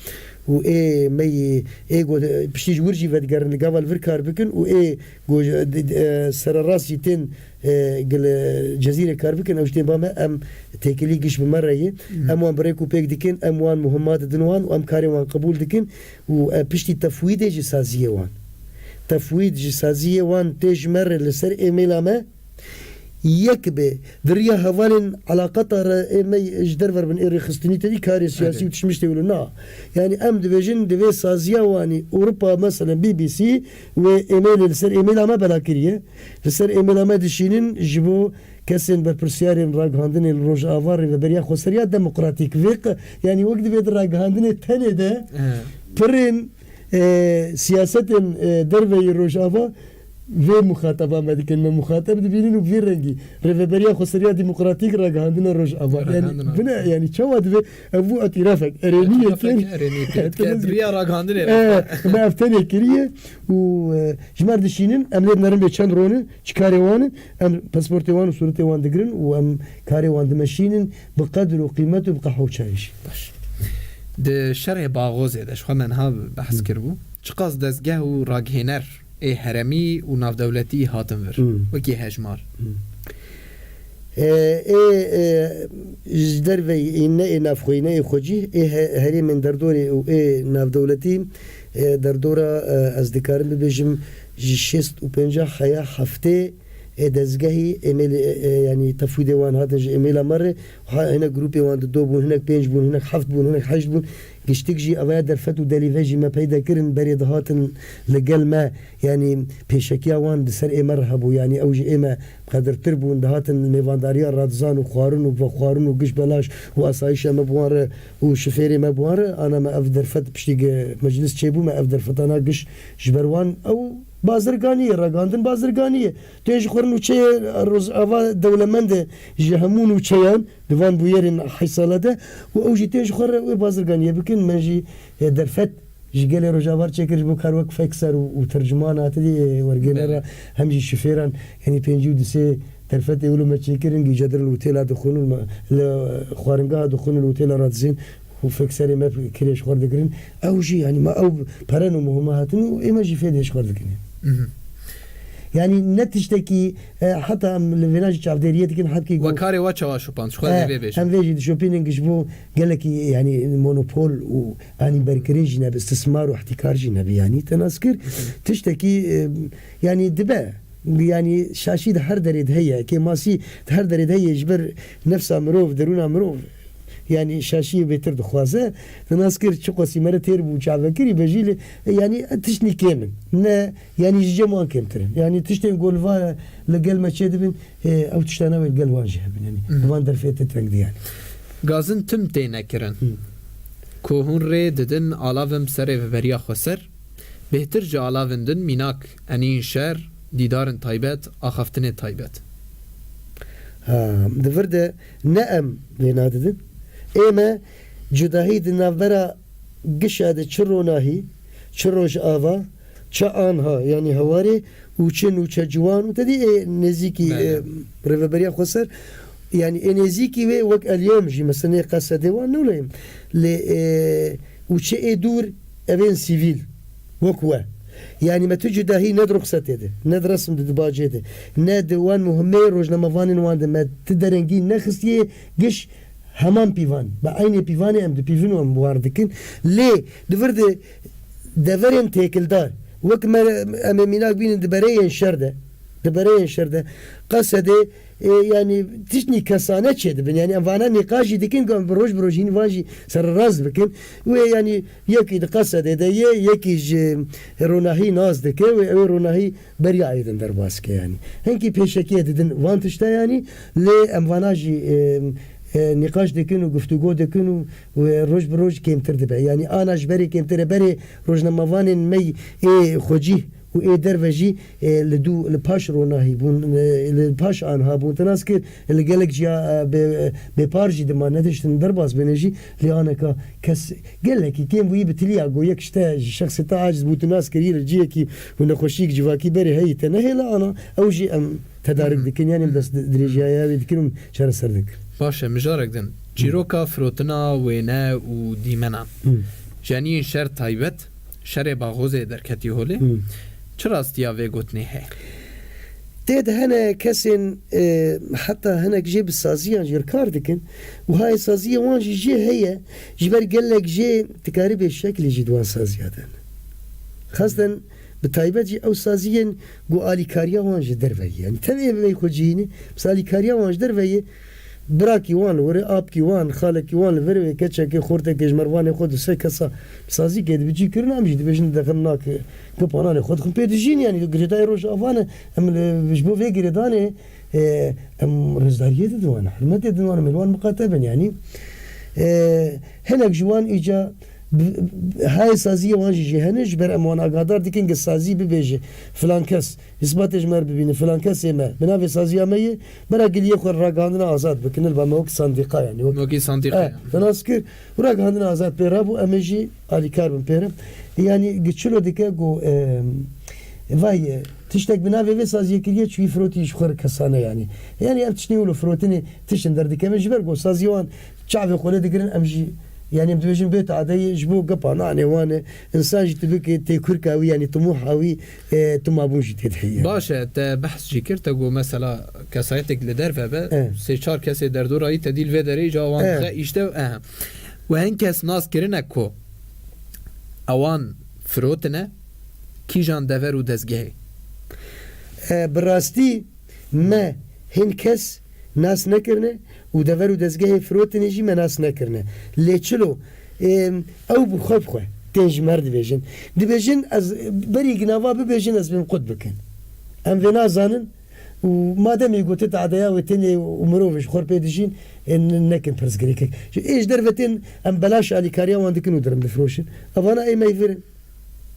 Û ê me yê, ê got, e, piştî ji wir jî vedigerin, li gava li vir kar bikin û ê got, e, di-, e, sererast jî tên e, gil, e, Cezîrê kar bikin, ew ji tê ba me, em têkilî giş bi me re ye. Hmm. Em wan bi rêk û pêk dikin, em wan muhimmat didin wan û em karê wan qebûl dikin û, e, piştî tefwîdê ji saziyê wan. Tefwîd ji saziyê wan tê ji me re li ser êmêla me. Yek be, di riya hevalên eleqeta re ê me ji derve re bin ê rêxistinî te dî karê siyasî Erê. û tişmiştê wilo na. Yani em dibêjin divê saziya wanî Ewropa, mesela B B C wê êmêlê li ser êmêla me bela kiriye. Li ser êmêla me dişînin ji bo kesên berpirsiyarên ragihandinê li Rojava, Rêveberiya Xweseriya Demokratîk. Vê qe-, yanî wek divê di ragihandinê tenê de He. pirên, e, siyasetên, e, derveyî Rojava vê muxateba me dikin. Me muxateb dibînin û bi vî rengî Rêveberiya Xweseriya Demokratîk ragihandina Rojava. Yanî Ragihandina. bine, yanî çawa divê ev bû îtirafek erênî yekê. Îtirafek erênî yekê. Te Te dibî- riya ragihandinê re. E, me ev tenê kiriye û, e, ji me re dişînin, em lê dinerin bê çend rone, çi karê wan in, em pasportê wan û sûretê wan digirin û em karê wan dimeşînin bi qedir û qîmet û bi qehwe û çayê jî. Baş. Di şerê Baxozê de ji xwe me niha behs Hı. kiribû. Çiqas dezgeh û ragihaner ê herêmî û navdewletî hatin vir, Hı. wekî hejmar. Hı. E, ê, e, ji derveyî, ne ê navxweyî, ne ê xwecî, ê he-, herêmên derdorê û ê navdewletî, e, derdora, e, ez dikarim bibêjim, ji şêst û pênc heya heftê ê dezgehî, êmêlê, e, e, yanî tefûdê wan hatin ji êmêla me re, ha, hinek grûpê wan di do bûn, hinek pênc bûn, hinek heft bûn, hinek heşt bûn. Giştik jî evaya derfet û delîve jî me peyda kirin, berê dihatin li gel me, yanî pêşekiya wan di ser ê me re hebû, yanî ew ji ê me qedirtir bûn, dihatin mêvandariya radizan û xwarin û vexwarin û giş belaş û asayişa me bi wan re û şifêrê me bi wan re, ana me ev derfet piştî ge meclis çêbû, me ev derfetana giş ji ber wan ew bazirganî ye, ragihandin bazirganî ye. Tên ji xwe re nûçeyê Rojava dewlemend e ji hemû nûçeyan di van bûyerên heyşt sala de û ew jî tên ji xwe re wê bazirganiyê bikin. Me jî, e, derfet ji gelê Rojava re çêkir ji bo kar wek fekser û, û tercumana hatî, e, wergênera Belê. hem jî şifêran, yanî pêncî û du sê derfetê wilo me çêkirin, gîja dir li otêla dixwin û me, li xwaringeha dixwin û li otêla radizên û fekserê me kirê ji xwe digirin. Ew jî, yanî me ew peren û muhima hatin û ê me jî fêdê ji xwe dikin. Mhm. Yanî ne tiştekî, e, heta em li vêna jî çavdêriyê dikin, hebkî We karê we çawa şopand? Ji xwe E, vê bêjin. Em vê jî dişopînin ki ji bo gelekî, yanî monopol û anî berkirin jî nebe, istismar û ihtikar jî nebe, yanî te nas kir. Mhm. Tiştekî, e, yanî dibe. Yanî şaşî di her derê de heye, kêmasî di her derê de heye ji ber nefsa mirov, derûna mirov. Yanî şaşiyê bêtir dixwaze. Te nas kir çiqasî me re têr bû çavekirî be jî lê, yanî tiştnî kêm in. Ne, yanî ji cem wan kêmtir in. Yanî tiştên ku li va, li gel me çêdibin, ê, ew tiştana wê li gel wan jî hebin. Yanî Mhm. li van derfê te teng diyan. Gazin tim têne kirin. Hı. Ku hûn rê didin alavin bi ser rêveberiya xweser, bêhtir ji alavin din mînak enîn şer, dîdarin taybet, axaftinê taybet. Ha, di vir de ne em vê nadidin. Ê me cudahî di navbera gişa de çi ronahî, çi rojava, çi anha, yanî hewarê û çi nûçe ciwan û te dî ê nêzîkî, Belê. e, rêveberiya xweser, yanî ê nêzîkî wê wek elyom jî, mesela nê qesedê wan nûleyim. Lê, e, û çi ê dûr, evên sivîl, wek we. Yanî me tu cudahî ne di ruxsetê de, ne di resim de, di bacê de, ne di wan muhimê rojnamevanên wan de me ti derengî nexistiye, giş heman pîvan. Bi eynê pîvanê em dipîvin û em war dikin. Lê di vir de deverên têkildar, wek me, em ê mînak bînin di bereyên şer de, di bereyên şer de, qesedê, e, yanî tiştnî kesane çêdibin. Yanî em vana nîqaş jî dikin ku em bi roj bi roj hîn van jî serrast bikin. Wê yanî yekî di qesedê de ye, yekî ji ronahî nas dike wê ew ê ronahî beriya êdin derbas ke yanî. Hinkî pêşekiyê didin van tişta yanî, lê em vana jî, e, e, nîqaş dikin û guftûgo dikin û, û roj bi roj kêmtir dibe. Yanî ana ji berê kêmtir e, berê rojnamevanên me ê xwecîh û ê derve jî, e, li dû, li paş ronahî bûn, e, li paş anha bûn. Te nas kir, li gelek ciya, e, bê, bêpar jî dima nediştin derbas bêne jî, lê aneka kes gelekî kêm bûyî bi tiliya go yek ji te, ji şexsê te aciz bû, tu nas kirî li ciyekî û nexweşiyek civakî berê heyî te nehêle ana, ew jî em tedarik Hı hı. dikin, yanî em dest di-, dirêjiya wê dikin û çareser dikin. Baş e, mijarek din. Çîroka firotina wêne û dîmenan. Hı. Ji eniyên şer taybet, şerê Baxozê derketî holê. Hı. Çi rastiya vê gotinê heye? Tê de hene kesên, e, heta hinek jê bi saziyan jî kar dikin û hayê saziyê wan jî jê heye, ji ber gelek jê dikarî bê şeklê jî di wan saziya de ne. Xasten bi taybet jî ew saziyên ku alîkariya wan ji derve ye. Yanî tevê vê xwe cihînê, mesela alîkariya wan ji derve ye, birakî wan li wir e, apkî wan, xalekî wan li vir e, wê keçekê, xortekê ji mervanê xwe du sê kesa sazîkê dibicî kirin, em jî dibêjin dixin nak, gipananê xwe dixin pê dijîn, yanî girêdayê Rojava ne, em li, ji bo vê girêdanê, e, em rêzdariyê didin wan, hurmetê didin wan, em ê li wan miqate bin, yanî, e, hinek ji wan îca bi, bi, hayê saziyê wan jî jê hene, ji ber em wan agahdar dikin, gi sazî bibêje, filan kes, îsbatê ji me re bibîne, filan kesê me, bi navê saziya me yê, bera giliyê xwe ragihandina azad bikin, li ba me wek sandîqa, yanî wek Wekî sandîqa, Eh, yanî. te nas kir, û ragihandina azad pê rabû, em ê jî alîkar bin pê re. Yanî gi çilo dike ku, em, vay, e, tiştek bi navê vê saziyê kiriye, çûyî firotî ji xwe re kesane, yanî. Yanî ev tiştê wilo firotinê tiştin derdikevin, ji ber ku saziyê wan çavê xwe lê digirin, em jî, yanî em dibêjin bê tadeyê ji bo gipananê wan e. Însan jî tu bike têkurka wî, yanî timuha wî, e, tu mabûn jî tê de heye. Baş e, te behs jî kir, te got mesela kesayetek li derve be, E. sê çar kesê derdora wî te dî li vê derê îca wan E. dixe îşte, e. We hin kes nas kirine ku ewan firotine, kîjan dever û dezgehê? E, bi rastî Me hin kes nas nekirine û dever û dezgehê firotinê jî me nas nekirine. Lê çilo, ê, ew bi xwe bi xwe tên ji me re dibêjin. Dibêjin ez berî ginava bibêjin ez bim qut bikin. Em vê nazanin û mademê gote tadeya wê tenê û mirov ji xwe pê dijîn, ê, n-, nekin pirsgirêkek. Ji ê ji derve tên em belaş alîkariya wan dikin û dirin difiroşin. Evana ê meyvir in.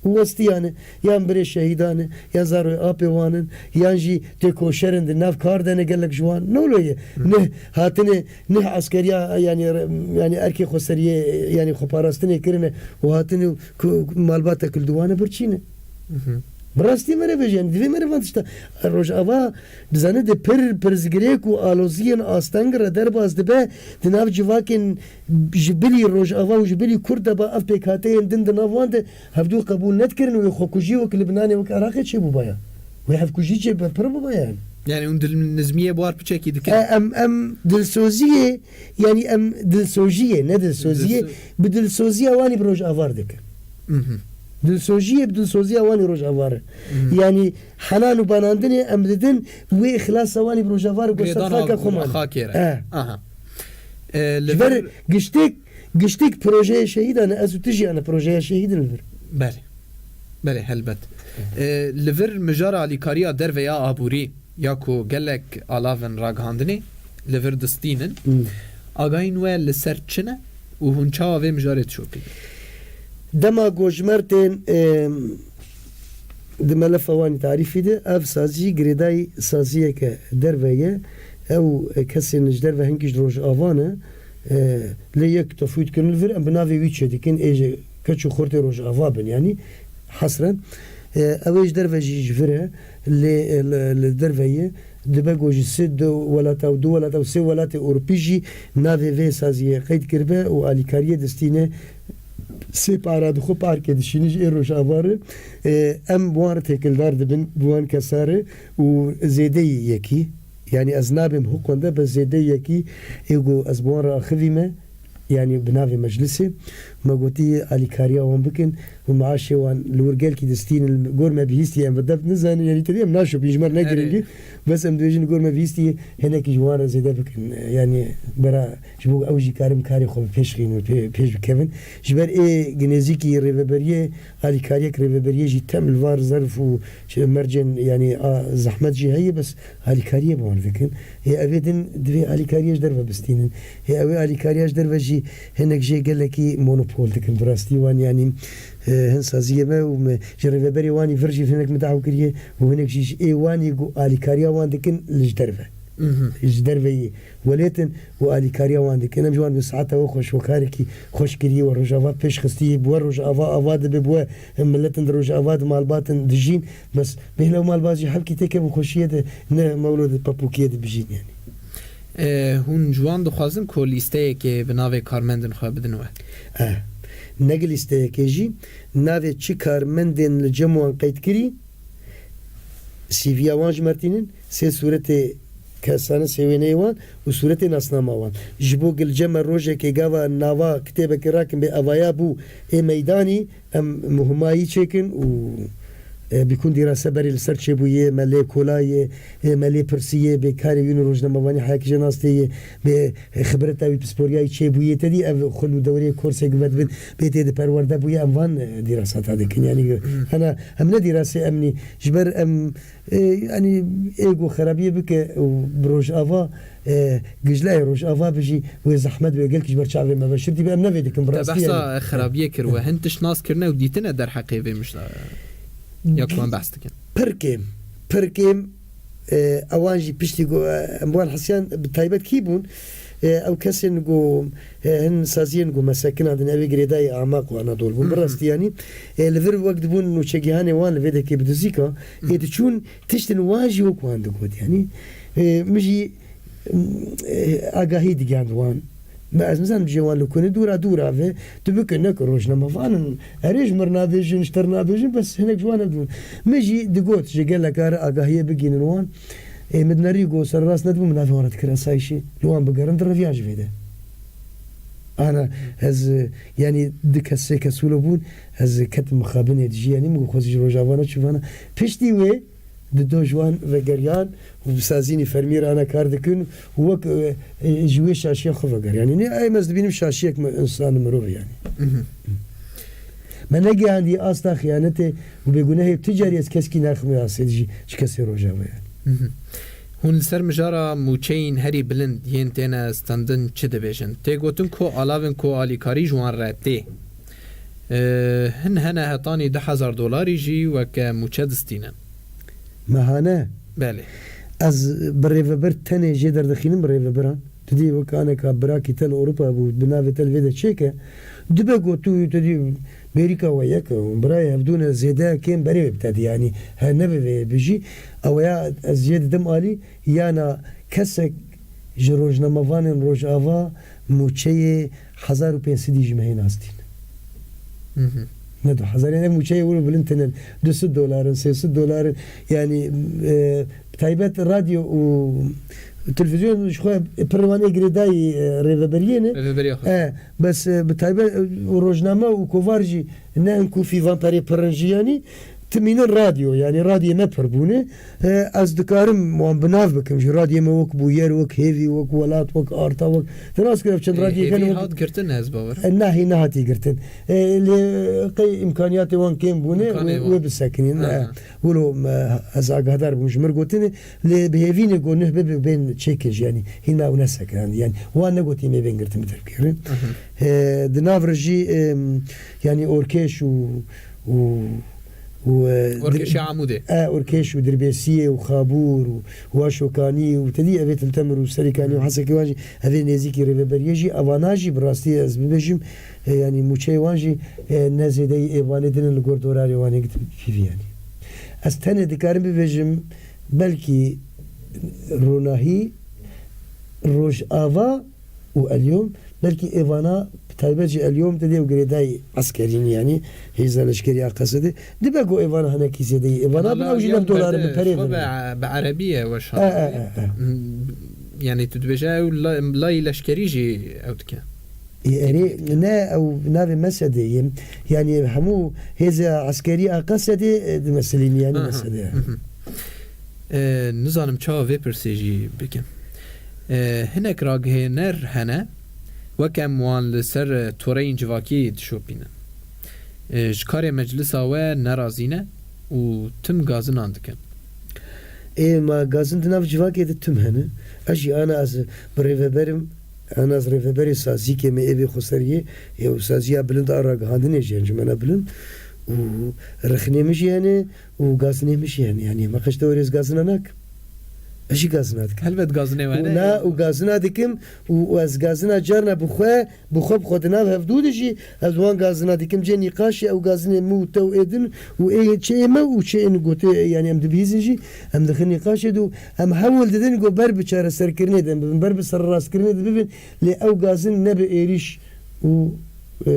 Û westiyane, yan birê şehîdan e, yan zaroyê apê wan in, yan jî tê koşer in, di nav kar de ne gelek ji wan. Ne wilo ye? Neh hatine, neh eskeriya, yani, yani erkê xweseriyê, yani xweparastinê kirine û hatine ku malbata kul di wan e birçîne. Bi rastî me re bêje, yani divê me re van tişta. Rojava, dizane di pir pirsgirêk û aloziyên asteng re derbas dibe, di nav civakên ji bilî Rojava û ji bilî Kurd de ba ev pêkhateyên din di nav wan de hevdû qebûl nedikirin û wê xwekujî wek Libnanê wek Iraqê çêbûbaya. Wê hevkujî çê pir bûbaya yani. Yani hûn dilnizmiyê bi war piçekî dikin. E, em, em dilsoziyê, yani em dilsojiyê, ne dilsoziyê, Dilso- bi dilsoziya wanî bi Rojava re dikin. Mhm. Dilsojiyê bi dilsoziya wanî Rojava re. Mhm. Yani henan û banandinê em didin wê îxlasa wanî bi Rojava re ku ser Girêdana xaka xwe man. xakê re. E. Aha. E, li Ji ber vir giştik, giştik projeyê şehîdan e, ez û tu jî yani projeya şehîdin li vir. Belê. Belê, helbet. E, li vir mijara alîkariya derve ya aborî ya ku gelek alavên ragihandinê li vir distînin, Hmm. agahîn we li ser çi ne û hûn çawa vê mijarê dişopînin? Dema ku ji me re tên, em, di melefa wanî tarîfî de, ev sazî girêdayî saziyeke derve ye. Ew, e, kesên ji derve hingî ji Rojava ne, e, lê yek tefwît kirin li vir, em bi navê wî çê dikin, ê ji keç û xortê Rojava bin, yanî hesren. E, ew ê ji derve jî ji vir e, lê, e, li, li derve ye. Dibe ku ji sê du welata û du welata û sê welatê Ewropî jî navê vê saziyê qeyd kiribe û alîkariyê distîne. Sê para dixwe parkê dişîne ji ê Rojava re. E, em bi wan re têkildar dibin, bi wan kesa re û zêdeyî yekî. Yani ez nabêm hukman de, bes zêdeyî yekî ê ku ez bi wan re axivîme, yani bi navê meclisê. Me gotî alîkariya wan bikin û maaşê wan li wir gelkî distînin, gor me bihîstiye em bi deft nizanin, yani tedî em naşopîn ji me re ne Erê. giringî. Bes em dibêjin gor me bihîstiye hinekî ji wan re zêde bikin. Yani bera ji bo ew jî karin karê xwe bi pêş xînin, pê-, pêş bikevin. Ji ber ê ginêzîkî rêveberiyê alîkariyek rêveberiyê jî tem li var zerf û ş-, mercên, yani a zehmet jî heye, bes alîkariyê bi wan dikin. Ê evê din divê alîkariyê ji derve bistînin. Ê ew ê alîkariya ji derve jî hinek jê gelekî monopol dikin. Bi rastî wan, yani, e, hin saziyê me û me ji rêveberê wanî vir jî hinek min daw kiriye û hinek jî ji ê wanî ku alîkariya wan dikin li ji derve. Mhm. Ji derveyî welêtin û alîkariya wan dikin. Em ji wan bi saeta we xweş, we karekî xweş kiriye, we Rojava pêş xistiye, bi we Rojava ava dibe, bi we miletin di Rojava di malbatin dijîn. Bes bêhna û malbat jî hevkî têke bi xweşiyê de, ne mewlo di pepûkiyê de bijîn yani. E, hûn ji wan dixwazin ku lîsteyekê bi navê karmendên xwe bidin we? Eh, ne gi lîsteyekê jî, navê çi karmendên li cem wan qeyd kirî, C V'ya wan ji me re tînin, sê sûretê kesane, sê wêneyê wan û sûretê nasnama wan. Ji bo gil cem me rojekê gava nava kitêbekê rakin bê evaya bû ê meydanî, em muhimayî çêkin û, e, bîkûn dîrase berê li ser çêbûyê, me lê kolayê, e, me lê pirsiyê, bê karê wî rojnamevanî heyekî jê nas tê yê, bê, e, xibreta wî pisporiyayî çêbûyê, tedî ev xul û dewrê korsê guvet bin, bê tê di perwerde bûye, em van, e, dîrasata dikin. Yani, hena, em ne dîrasê emnî, ji ber em, e, yani, ê ku xerabiyê bike û bi Rojava, e, gijleyê Rojava bijî, wê zehmet wê gelkî ji ber çavê me ve şir dîbe, em ne vê dikin, bi Te rastî behsa yani. xerabiyê kir, we hin tişt nas kirine û dîtine derheqê vê mijda ya ku em behs dikin? Pir kêm, pir kêm, e, ewan jî piştî ku, e, em bi wan hesiyan bi taybet kî bûn? E, ew kesên ku, e, hin saziyên ku me sekinandin, ew ê girêdayî Amaq û Anadol bûn. Bi Mhm. rastî yanî, e, li vir wek dibûn nûçegihanê wan li vê dekê bi dizîka, ê Mhm. diçûn tiştin wan jî wek wan digot. Yanî, e, min jî, e, agahî digihand wan. Me ez nizanim cihê wan li ku ne, dûra dûra ve, tu bike ne ku rojnamevan in, erê ji mir nabêjin, ji te re nabêjin, bes hinek ji wan hevdibûn. Min jî digot, ji geleka re agahiyê bigihînin wan. Ê, min dinerî ku serrast nedibû, min navê wan re dikir esayîşê. Li wan bigerin, direviyan ji vê de. Ana, ez, e, yanî du kes, sê kes wilo bûn, ez ketim mixabinê dijî, yanî min got, xwezî ji Rojava neçû vana. Piştî wê, Di do ji wan vegeriyan û bi sazînî fermî re ana kar dikin û wek, e, e, ji wê şaşiya xwe veger. Yanî ne em ez dibînim şaşiyek mi-, însan mirov yanî. Mhm. Me negihandî asta xiyanetê û bêgunehê tu carî ez keskî naxim wê astê dijî ji kesê Rojava yanî. Mhm. Hûn li ser mijara mûçeyên herî bilind yên têne standin çi dibêjin? Tê gotin ku alavên ku alîkarî ji wan re tê. Ee, hin hene hetanî du hezar dolarî jî weke mûçe distînin. Mehane. Belê. Ez bi rêvebir tenê jê derdixînim bi rêvebiran. Tu dî wek aneka birakî te li Ewropa bû, bi navê te li vê de çêke. Dibe ku tu, tu dî bêrîka we yek e, birayê hevdû ne zêde kêm berê wê bi te dî, yanî he nebe vê bijî. Ew ya ez jê didim alî, yana kesek ji rojnamevanên Rojava mûçeyê hezar û pênc sedî ji me hê nastîn. Mhm. Ne du hezar, yani mûçeyê wilo bilind tinin. Du sed dolar in, sê sed dolar in. Yani, e, bi taybet radyo û televîzyon ji xwe pir wan ê girêdayî, e, rêveberiyê ne. Rêveberiya xwe. E, bes, e, bi taybet, e, û rojname û kovar jî ne in ku fîvan perê pir in jî yani. Timînin radyo, yani radyê me pir bûne. E, ez dikarim wan bi nav bikim jî. Radyê me wek bûyer, wek hêvî, wek welat, wek arta, wek... Te nas kir ev çend E, radyê hêvî hene wek hat girtin, ez bawer. E, nahî nehatî girtin. E, lê qey îmkaniyatê wan kêm bûne, Îmkanê wê, wan. wê bisekinîn. Aha. E, wilo me, ez agahdar bûm ji mir gotinê, lê bi hêvî ne got nuh bibe bên çêkin jî, yani hîna ew nesekirin. Yani wan negotî me bên girtin bi derbigerin. Aha. E, di nav re jî, em, yani Orkêş û û, û, e, Orkêşa Amûdê. E, Orkêş û Dirbêsiyê û Xabûr û Waşokanî û tedî evê Til Temir û Serîkanî û Hesekê wan jî evê nêzîkî rêveberiyê jî, evana jî bi rastî ez bibêjim, e, yanî mûçeyê wan jî, e, ne zêdeyî ê Wanê din in li gor dorarê Wanê gitin pîvî yanî. Ez tenê dikarim bibêjim, belkî ronahî Rojava û elyom, belkî êvana bi taybet jî elyom te dê û girêdayî eskerî ne, yanî hêza leşkerî ya Qesedê. Dibe ku êvana hinekî zêde ye. Êvana bin ew jî neb dolar in bi perê xwe ve. Bi, bi erebî ye weş E, e, e, e. Yani tu dibêje ew la-, layî leşkerî jî ew dike. E, erê, ne, ew navê Mesedê ye. Yani hemû hêza eskerî a Qesedê, e, di meselî ne, yani Aha. Mesedê ye. Mhm. E, nizanim çawa vê pirsê jî bikim. E, hinek ragihêner hene, wek em wan li ser, e, toreyên civakî dişopînin. E, ji karê meclisa we nerazî ne û tim gazinan dikin. Ê, ma gazin di nav civakê de tim hene. Ez jî ana ez bi rêveberim, ana ez rêveberê sazîkê me ê vê xweseriyê, ê, û saziya bilind a ragihandinê jî encumena bilind û rexnê min jî hene. û gazinê min jî hene, yanî me qeşte werê ez gazina nakim. Ez jî gazina dikim. Helbet gazinê we Û hene. na, û gazina dikim û, û ez gazina carna bi xwe, bi xwe, bi xwe di nav hevdû de jî ez wan gazina dikim. Cê nîqaşê ew gazinê min û te û ê din û ê çi ê me û çi ên gotê, yanî em dibihîzin jî, em dixin nîqaşê de û em hewl didin ku ber bi çareserkirinê de em bibin, ber bi serrastkirinê de bibin, lê ew gazin nebe êrîş û, e,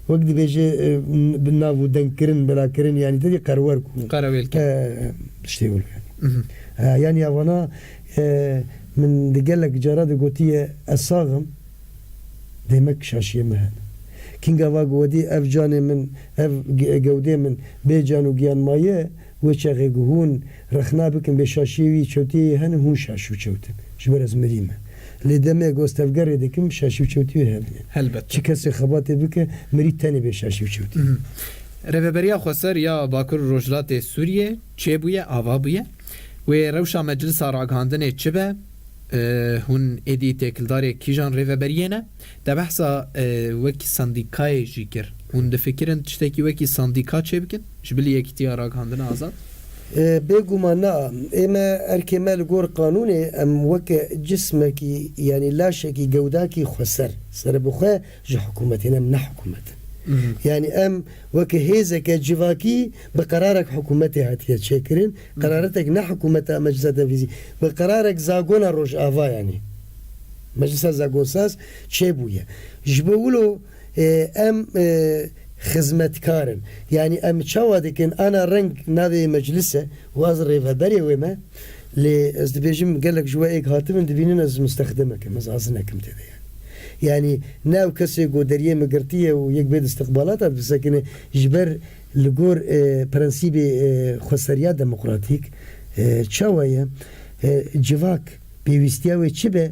wek dibêje, e, bi nav û dengkirin, belakirin, yanî te dî qerwer ku. Qerewêl kir. E, tiştê wilo yanî. Mhm. E, yanî ya vana, e, min di gelek cara de gotiye, ez sax im, demek şaşiyê me hene. Kînga va ku wedî ev canê min, ev ge-, gewdê min bê can û giyan maye, Wê çaxê ku hûn rexna bikin bê şaşiyê wî çewtiyê hene, hûn şaş û çewt in. Ji ber ez mirî me. Lê demê ku ez tevgerê dikim, şaşî û çewtî wê hene. Helbet. Çi kesê xebatê bike, mirî tenê bê şaşî û çewtî. Mhm. Rêveberiya Xweser ya Bakur û Rojhilatê Sûriyê çêbûye, ava bûye. Wê rewşa Meclisa Ragihandinê çi be? E, hûn êdî têkildarê kîjan rêveberiyê ne? Te behsa, e, wekî sendîkayê jî kir. Hûn difikirin tiştekî wekî sendîka çêbikin ji bilî Yekîtiya Ragihandina Azad? E, bêguman na. Ê me, erkê me li gor qanûnê, em weke cismekî, yanî laşekî gewdakî xweser, serê bi xwe ji hikûmetê ne, em ne hikûmet in. Mhm. Yanî em weke hêzeke civakî bi qerarek hikûmetê hatiye çêkirin. Qeraretek ne hikûmeta Meclisa Tenfîzî, bi qerarek zagona Rojava, yanî Meclisa Zagonsaz çêbûye. Ji bo wilo, e, em, e, xizmetkar in. Yanî em çawa dikin, ana reng navê meclise û ez rêveberê wê me, lê ez dibêjim gelek ji we êk hatibin dibînin ez mistexdemek im, ez azinek im tê de yanî. Yanî ne ew kesê ku deriyê min girtiye û yek bê di istiqbalata bisekine, ji ber li gor, e, prensîbê, e, xweseriya demokratîk, E, çawa ye? E, civak pêwîstiya wê çi be?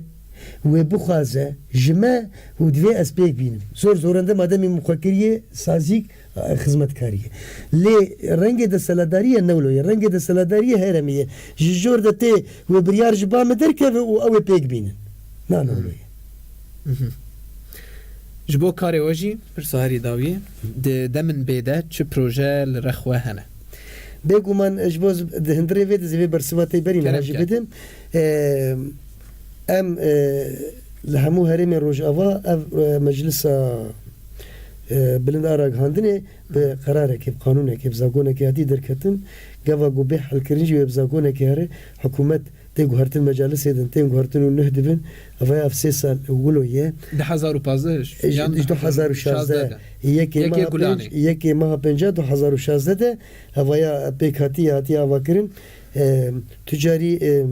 Wê bixwaze ji me û divê ez pêk bînim. Zor zorende mademî min xwe kiriye sazîk, e, xizmetkarî ye. Lê rengê desthilatdarî ye, ne wilo ye. Rengê desthilatdarî ye herêmî ye. Ji jor de tê wê biryar ji ba me derkeve û ew ê pêk bînin. Na, ne wilo ye. Mhm. Ji bo karê we jî pirsa herî dawiyê, di demên bê de çi proje li rex we hene? Bêguman, e, ji bo z-, di hundirê vê de zê vê bersiva tê berî niha jî bidim. E, em, e, li hemû herêmên Rojava ev, e, meclisa, e, bilind a ragihandinê bi qerarekê, bi qanûnekê, bi zagonekê hatî derketin. Gava ku bê helkirin jî wê bi zagonekê here, hikûmet tê guhertin, mecalisê din tên guhertin û nuh dibin. Ev ya ev sê sal wilo ye. Du hezar û pazdeh E, ji, yan ji du hezar û şazdeh. Yekê Yekê meha Gulanê. Pênc, yekê meha pênca du hezar û şazdeh de ev ya pêk hatiye, hatiye avakirin. E, tu carî, e,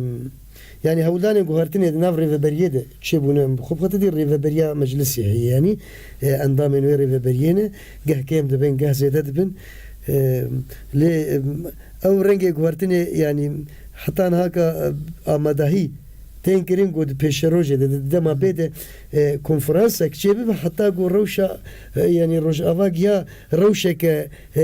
yanî hewldanên guhertinê di nav rêveberiyê de çêbûne, em bi xwe bi xwe te dî rêveberiya meclisê heye, yanî, e, endamên wê rêveberiyê ne, geh kêm dibin, geh zêde dibin. E, lê, e, ew rengê guhertinê, yanî heta niha ka, e, amadahî tên kirin ku di pêşerojê de, di dema bê de, e, konferansek çêbibe, heta ku rewşa, e, yanî Rojava giya rewşeke, e,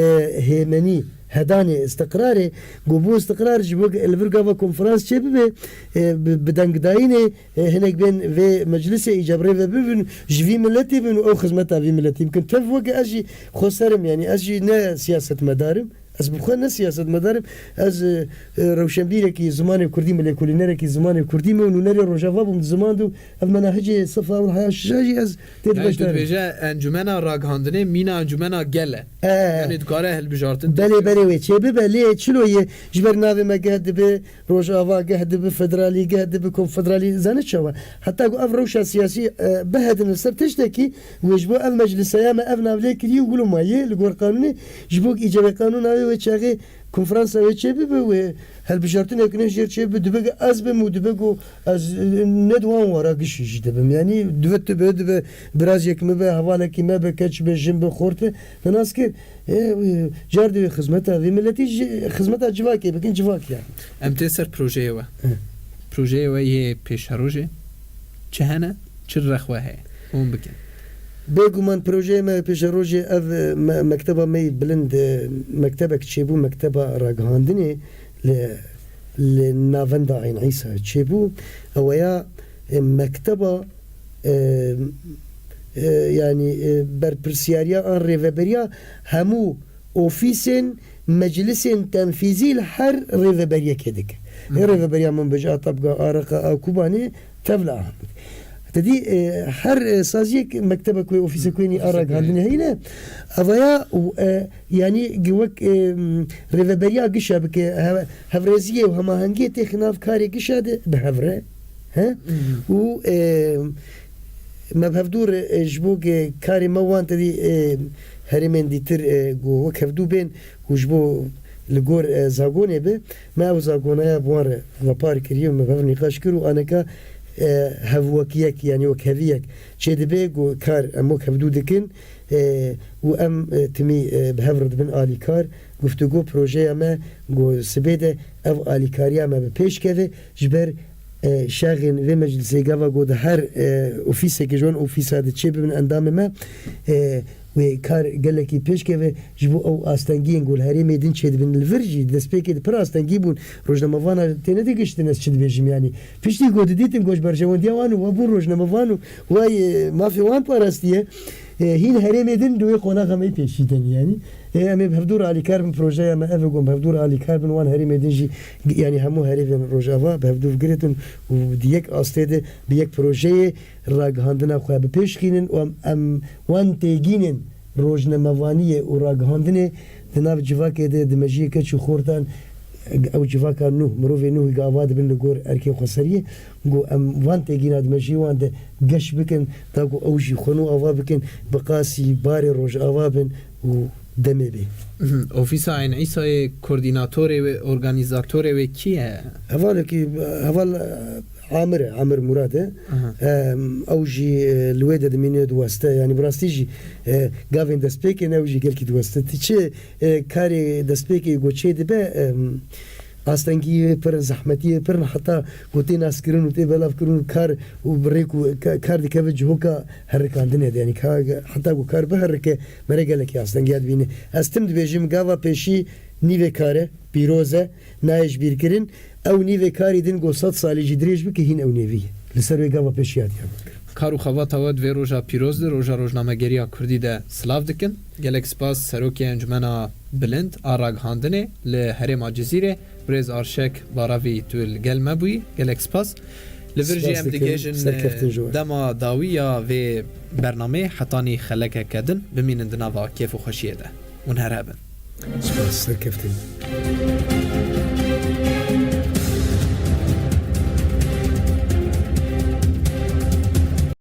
hêmenî, hedanê, istiqrarê, ku bû istiqrar ji bo li vir gava konferans çêbibe, e, bi, bi dengdayînê, e, hinek bên vê meclisê îcab rê ve bibin, ji vî miletî bin û ew xizmeta vî miletî bikin. Tev weke ez jî xweserim, yanî ez jî ne siyasetmedar im. Ez bi xwe ne siyasetmedar im. Ez, e, e, rewşenbîrekî zimanê kurdî me, lêkolînerekî zimanê kurdî me û nûnerê Rojava bûm di ziman de û ev menahicê sefa ew heya şişa jî ez tê di Yani tu beşdarim. Dibêje encumena ragihandinê mîna encumena gel e. E. Yani dikare hilbijartin Belê, têkeve. Belê wê çê bibe, lê çilo ye, ji ber navê me geh dibe, Rojava geh dibe, federalî geh dibe, konfederalî, zane çawa. Heta ku ev rewşa siyasî, e, bihedin li ser tiştekî, wê ji bo ev mecliseya me ev nav lê kiriye û wilo maye li gor qanûnê, ji bo îcabê qanûna wê, wê çaxê konferansa wê çê bibe, wê hilbijartinek ne jêr çê bibe, dibe ku ez bim û dibe ku ez, e, ne di wan wara gişî jî dibim. Yanî dibe tu be, dibe birazek me be, hevalekî me be, keç be, jin be, xort be. Me nas kir, e, e, car divê xizmeta vê miletî jî, xizmeta civakê bikin, civak ya. Em tê ser projeyê we. Hı. Projeyê we yê pêşerojê çi hene? Çi rexwe heye? Hûn bikin. Bêguman projeyê me pêşerojê ev, e, me-, mekteba me yî bilind, e, mektebek çêbû, mekteba ragihandinê li, li navenda Eyn Îsa çêbû. Ew ya, e, mekteba, e, e, yanî, e, berpirsiyariya an rêveberiya hemû ofîsên meclisên tenfîzî li her rêveberiyekê dike. Ê Hı. Rêveberiya min bêje a Tabga, a Reqa, a Kobanê, tevla Ahmed. Te dî, e, her, e, saziyek mektebek wê, ofîsek wê nî a ragihandinê heyne. Evaya û, e, yanî gi wek, e, rêveberiya gişa bike, he-, hevrêziyê û hemahengiyê têxi nav karê gişa de bi hev re. He? Hı hı. Û, e, me bi hevdû re, e, ji bo ge karê me wan te dî, e, herêmên dîtir, e, ku wek hevdû bên û ji bo li gor, e, zagonê be, me ew zagonaya bi wan re vepar kiriye û me bi hev nîqaş kir û aneka, e, hevwekiyek, yanî wekheviyek çê dibe ku kar em wek hevdû dikin, e, û em, e, timî, e, bi hev re dibin alîkar. Guftûgo projeya me ku sibê de ev alîkariya me bi pêş keve ji ber, e, şaxên vê meclisê gava ku di her, e, ofîsekê ji wan ofîsa de çê bibin endamê me, e, wê kar gelekî pêş keve ji bo ew astengiyên ku li herêmê din çêdibin. Li vir jî destpêkê de pir astengî bûn. Rojnamevana têne digiştin, ez çi dibêjim, yanî piştî ku didîtin ku ji berjewendiya wan û we bûn rojnamevan û we, e, mafê wan parastiye, e, hîn herêmê din di wê qonaxa me pêşî din, yanî. E, em ê bi hevdû re alîkar bin, projeya me ev e ku em bi hevdû re alîkar bin, wan herêmê din jî, yanî hemû herêmên Rojava bi hevdû bigirêtin û di yek astê de bi yek projeyê ragihandina xwe bi pêş xînin û em, em wan têgînin rojnamevaniyê û ragihandinê di nav civakê de, di mejiyê keç û xortan, ew civaka nû, mirovê nû gava dibin li gor erkê xweseriyê, ku em van têgîna di mejiyê wan de geş bikin, da ku ew jî xwe nû ava bikin, bi qasî barê Rojava bin û demê bê. Mhm. Ofîsa Eyn Îsayê koordînatorê wê, organîzatorê wê kî ye? Hevalekî, heval, e, Amir e, Amir Murad e. Aha. Em, ew jî, e, li wê de dimîne diweste. Yanî bi rastî jî, e, gavên destpêkê ne, ew jî gelkî diweste. Ti çi, e, karê destpêkê ku çê dibe, em, Astengî pir in, zehmetî pir in, heta ku tê naskirin û tê belavkirin û kar û bi rêk û ka-, kar dikeve cihoka herikandinê de. Yanî ka-, heta ku kar biherike, mere gelekî astengiya dibîne. Ez tim dibêjim, gava pêşî nîvê kar e, pîroz e, nayê ji bîr kirin. Ew nîvê karî din ku sed salî jî dirêj bike, hîn ew nêvî ye. Li ser wê gava pêşî ya Diyarbekir. Kar û xebata we di vê roja pîroz de, roja rojnamegeriya kurdî de silav dikin. Gelek spas Serokê Encumena Bilind a Ragihandinê li herêma Cizîrê, birêz Arşek Baravî, tu li gel me bûyî. Gelek spas. Li vir jî Spas em dikim, digihêjin serkeftin ji we. Dema dawî ya vê bernameyê, hetanî xelekeke din, bimînin di nava kêf û xweşiyê de. Hûn her hebin. Spas, serkeftin.